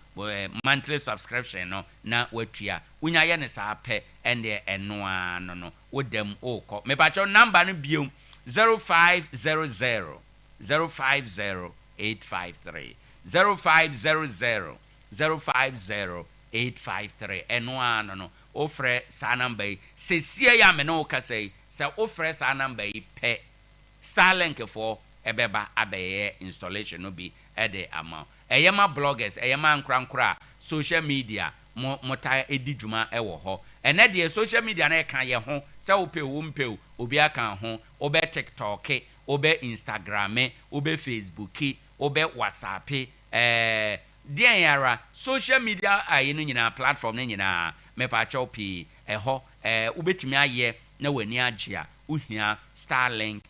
monthly subscription no na watua. Wonya yɛ ne saa pɛ, ɛndeɛ ɛno ara no, wodam wokɔ. Mepakyɛw, number no biom, 0500 050 853, 0500 050 853. Ɛno ara no, wofrɛ saa number yi sesie yi a me ne wo kasa yi, sɛ wofrɛ saa number yi pɛ, Starlink foɔ ɛbɛba abɛyɛ installation no bi ɛde ama wo. Ɛyɛ ma bloggers, ɛyɛ ma ankorankora a social media mo motaa edi dwuma ɛwɔ hɔ. Ɛnɛ deɛ, social media no ɛka yɛ ho sɛ wopɛ o, wompɛ o, obi aka ho. Wobɛ TikTok, wobɛ Instagram, wobɛ Facebook, wobɛ WhatsApp, deɛn ara, social media ayi no nyinaa, platform no nyinaa, mepaakyɛw pii ɛhɔ wobɛtumi ayɛ na w'ani agye a, wohia Starlink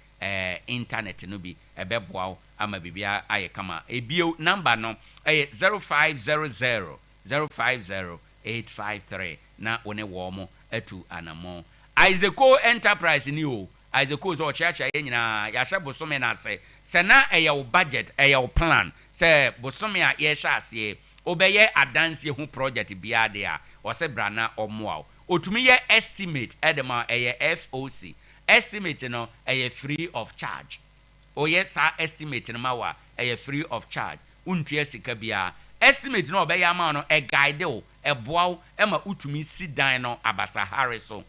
internet no bi, ɛbɛboa wo ama biribi ayɛ kama. Ebio, number no ɛyɛ 0500 050 853 na wo ne wɔn mo atu anammɔn. Isaaco Enterprise ni o. Isaaco sɛ ɔkyeakyea yɛn nyinaa. Yɛahyɛ bosome no ase sɛ na ɛyɛ wo budget, ɛyɛ wo plan sɛ bosome a yɛhyɛ aseɛ wobɛyɛ adansie ho project biara deɛ a, ɔsɛ bra na ɔmmoa wo. Ɔtumi yɛ estimate ɛde ma, ɛyɛ FOC estimate no, ɛyɛ free of charge. Ɔyɛ saa estimate no ma wo a, ɛyɛ free of charge, wontua sika biara. Estimate no a ɔbɛyɛ ama wo no, ɛguide wo, ɛboa wo ɛma wotumi si dan no abasahare so.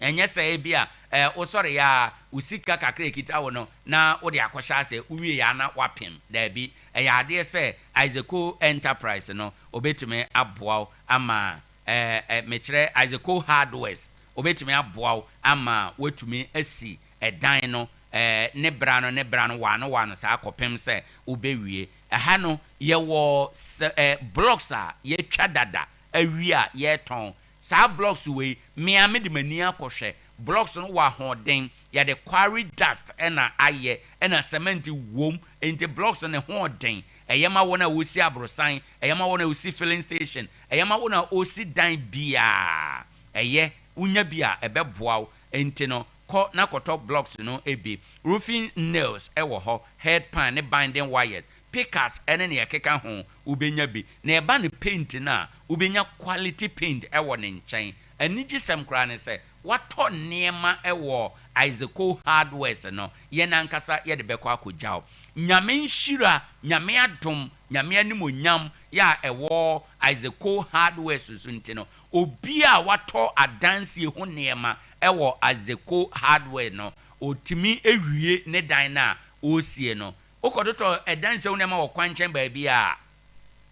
Ɛnyɛ sɛ ebi a wosɔre yɛ a, wo sika kakra ekita wo no na wode akɔhyɛ ase, wowie yɛ ana wapem. Daabi, ɛyɛ adeɛ sɛ Isaaco Enterprise no obetumi aboa wo ama ɛɛ ɛ mekyerɛ Isaaco Hardwares obetumi aboa wo ama watumi asi ɛdan no ne bra no, ne bra no wano wano saa kɔpem sɛ wobɛwie. Ɛha no yɛwɔ sɛ blocks a yɛtwa dada awie a yɛtɔn. Saa blocks wei, mmea me de m'ani akɔhwɛ blocks no wɔ ahoɔden. Yɛde quarry dust ɛna ayɛ, ɛna cement wom, nti blocks no ne ho ɔden. Ɛyɛ ma wɔn a wɔsi aborosan, ɛyɛ ma wɔn a wɔsi filling station, ɛyɛ ma wɔn a wɔsi dan biara. Ɛyɛ wonya bi a, ɛbɛboa wo. Enti no, kɔ na kɔtɔ blocks no bi. Roofing nails wɔ hɔ, head pan ne binding wires, pickaxe ne nea ɛkeka ho, wobɛnya bi. Na ɛba no paint no a, wobɛnya quality paint wɔ ne nkyɛn. Anigyesɛm koraa ne sɛ, woatɔ nneɛma wɔ Isaaco Hardwares no, yɛn ankasa yɛde bɛkɔ akɔgya wo. Nyame nhyira, Nyame adom, Nyame animuonyam yɛ a ɛwɔ Isaaco Hardwares so nti no, obi a watɔ adansie ho nneɛma wɔ Isaaco Hardware no, ɔtumi wie ne dan no a ɔresie no. Wokɔtotɔ adansie ho nneɛma wɔ kwankyɛn baabi a,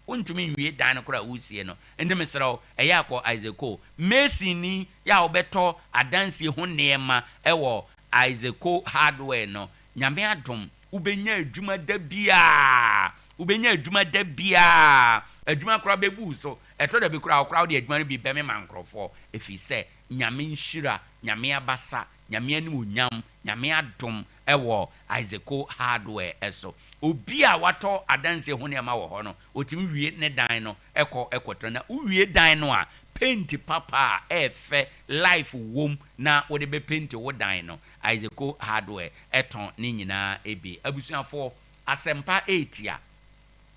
wontumi nwie dan no koraa a woresie no. Enti mesrɛ wo, ɛyɛ a kɔ Isaaco. Masonni yɛ a wobɛtɔ adansie ho nneɛma wɔ Isaaco Hardware no, Nyame adom, wobɛnya adwuma da biara. Wobɛnya adwuma da biara. Adwuma koraa bɛbu wo so. Ɛtɔ da bi koraa a, wo koraa wode adwuma no bi bɛmema nkorɔfoɔ, ɛfiri sɛ Nyame nhyira, Nyame abasa, Nyame animuonyam, Nyame adom wɔ Isaaco Hardware so. Obi a watɔ adansie ho nneɛma wɔ hɔ no, ɔtumi wie ne dan no kɔ kɔtena. Na wowie dan no a, paint papa a ɛyɛ fɛ, life wom na wode bɛpenti wo dan no, Isaaco Hardware tɔn ne nyinaa bi. Abusuafoɔ, asɛmpa retia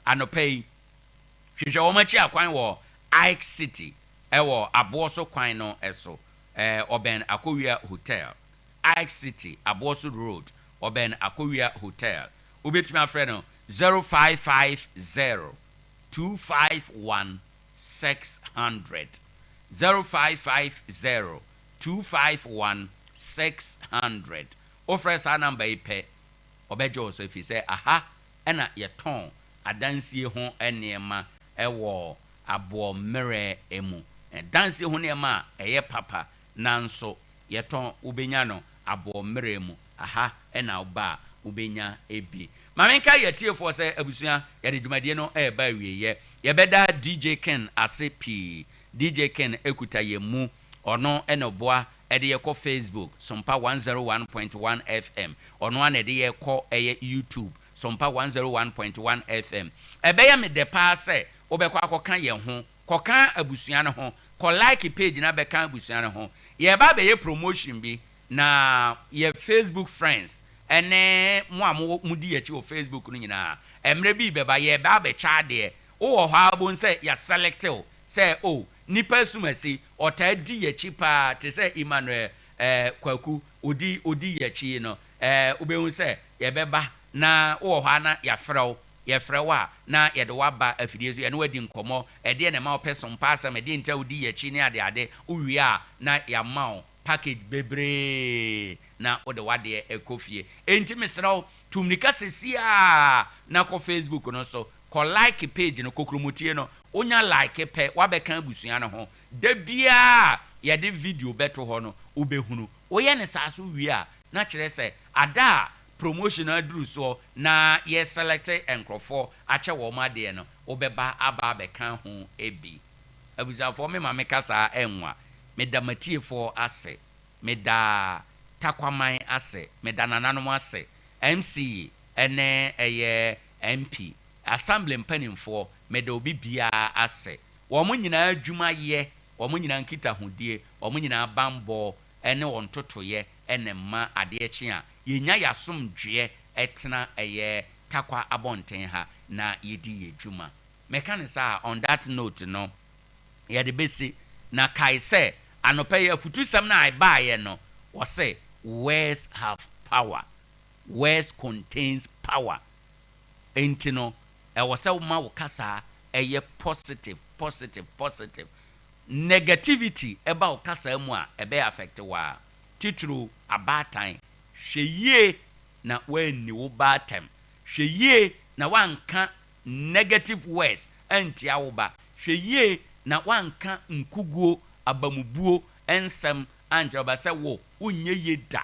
anɔpa yi. Hwehwɛ wɔn akyi akwan wɔ Ike City wɔ Aboɔso kwan no so, ɔbɛn Akowia Hotel. Ike City, Aboɔso Road, ɔbɛn Akowia Hotel. Wobɛtumi afrɛ no 0550 251 600, 0550 251 600. Wofrɛ saa namba yi pɛ, ɔbɛgye wo so ɛfiri sɛ aha na yɛtɔn adansie ho nneɛma wɔ aboɔmmerɛ mu. Dansie ho nneɛma a ɛyɛ papa nanso yɛtɔn wobɛnya no aboɔmmerɛ mu. Aha na woba a wobɛnya bi. Ma menkae yɛn atiefoɔ sɛ abusua yɛde dwumadie no reba awieɛ. Yɛbɛda DJ Ken ase pii. DJ Ken kuta yɛn mu. Ɔno na ɔboa de yɛkɔ Facebook, Sompa 101.1 FM. Ɔno ara na ɛde yɛkɔ ɛyɛ YouTube, Sompa 101.1 FM. Ɛbɛyɛ me dɛ paa sɛ wobɛkɔ akɔka yɛn ho. Kɔka abusua no ho. Kɔ like page na bɛka abusua no ho. Yɛreba abɛyɛ promotion bi, na yɛ Facebook friends ne mo a modi yɛn akyi wɔ Facebook no nyinaa, mmerɛ bi rebɛba yɛreba abɛkyɛ adeɛ. Wowɔ hɔ ara wobɛhu sɛ yɛaselect wo sɛ oh, nipa asumasi, ɔtaa di yɛn akyi paa te sɛ Emmanuel eh, Kwaku, ɔdi ɔdi yɛn akyi yi no, eh, wobɛhu sɛ yɛbɛba na wowɔ hɔ ara na yɛafrɛ wo. Yɛfrɛ wo a, na yɛde wo aba afidie so, yɛne wo adi nkɔmmɔ, ɛdeɛn na ɛma wopɛ sompa asɛm, ɛdeɛn nti a wodi yɛn akyi ne adeade. Wowie a, na yɛama wo package bebree na wode w'adeɛ kɔ fie. Enti mesrɛ wo, tu mmirika seesei ara na kɔ Facebook no so, kɔ like page no, Kokromotie no. Wonya like pɛ, woabɛka abusua no ho. Da biara a yɛde video bɛto hɔ no, wobɛhunu. Woyɛ no saa nso wie a, na kyerɛ sɛ ada a promotion no aduru soɔ na yɛ select nkorɔfoɔ akyɛ wɔn adeɛ no, wobɛba aba abɛka ho bi. Abusuafoɔ me ma me kasa ɛnwa. Meda m'atiefoɔ ase. Meda Takwaman ase. Meda nananom ase. MC ne ɛyɛ MP, Assembly mpanimfoɔ, meda obi biara ase. Wɔn nyinaa adwuma yɛ, wɔn nyinaa nkitahodie, wɔn nyinaa banbɔ ne wɔn ntotoeɛ na ɛma adeɛ kye a, yɛnya yɛn asomdwoeɛ tena ɛyɛ Tarkwa abɔnten ha na yɛdi yɛn dwuma. Meka no saa a, on that note no, yɛde bɛsi. Na kae sɛ, anɔpa yi afutusɛm no a ɛbaeɛ no, wɔse, Words have power. Words contains power. Enti no, ɛwɔ sɛ woma wo kasaa ɛyɛ positive, positive, positive. Negativity ɛba wo kasaa mu a, ɛbɛ affect wo ara. Titiriw, abaatan. Hwɛ yie na woanni wo ba atɛm. Hwɛ yie na woanka negative words antia wo ba. Hwɛ yie na woanka nkuguo, abamubuo nsɛm ankyerɛ wo ba sɛ wo, wonyɛ yie da.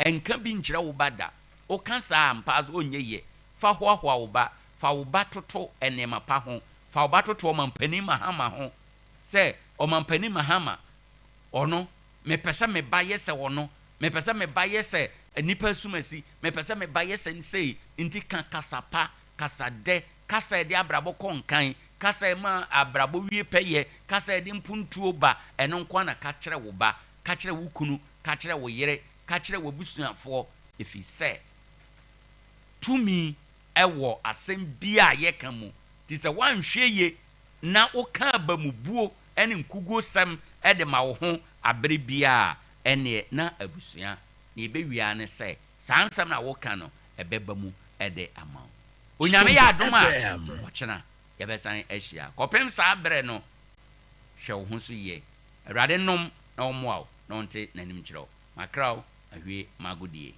Nka bi nkyerɛ wo ba da. Woka saa a, ampa ara so ɔnyɛ yie. Fa hoahoa wo ba. Fa wo ba toto nneɛma pa ho. Fa wo ba toto Ɔmampanin Mahama ho sɛ, Ɔmampanin Mahama, ɔno, mepɛ sɛ me ba yɛ sɛ ɔno. Mepɛ sɛ me ba yɛ sɛ nnipa asumasi. Mepɛ sɛ me ba yɛ sɛ sei. Nti ka kasa pa, kasa dɛ, kasa a ɛde abrabɔ kɔ nkan, kasa a ɛma abrabɔ wie pɛyɛ, kasa a ɛde mpuntuo ba. Ɛno nko ara na ka kyerɛ wo ba. Ka kyerɛ wo kunu. ka kyerɛ wo yere, ka kyerɛ w'abusuafoɔ, ɛfiri sɛ tumi wɔ asɛm biara a yɛka mu. Nti sɛ woanhwɛ yie na woka abamubuo ne nkuguosɛm de ma wo ho abere biara a, ɛnneɛ na abusua, nea ɛbɛwie ara ne sɛ saa nsɛm no a woka no, ɛbɛba mu de ama wo. Onyame yɛ adom a, ɔkyena yɛbɛsan ahyia. Kɔpem saa berɛ no, hwɛ wo ho so yie. Awurade nnom na ɔmmoa wo na ɔnte n'anim nkyerɛ wo. Makra wo ahwie m'agodie.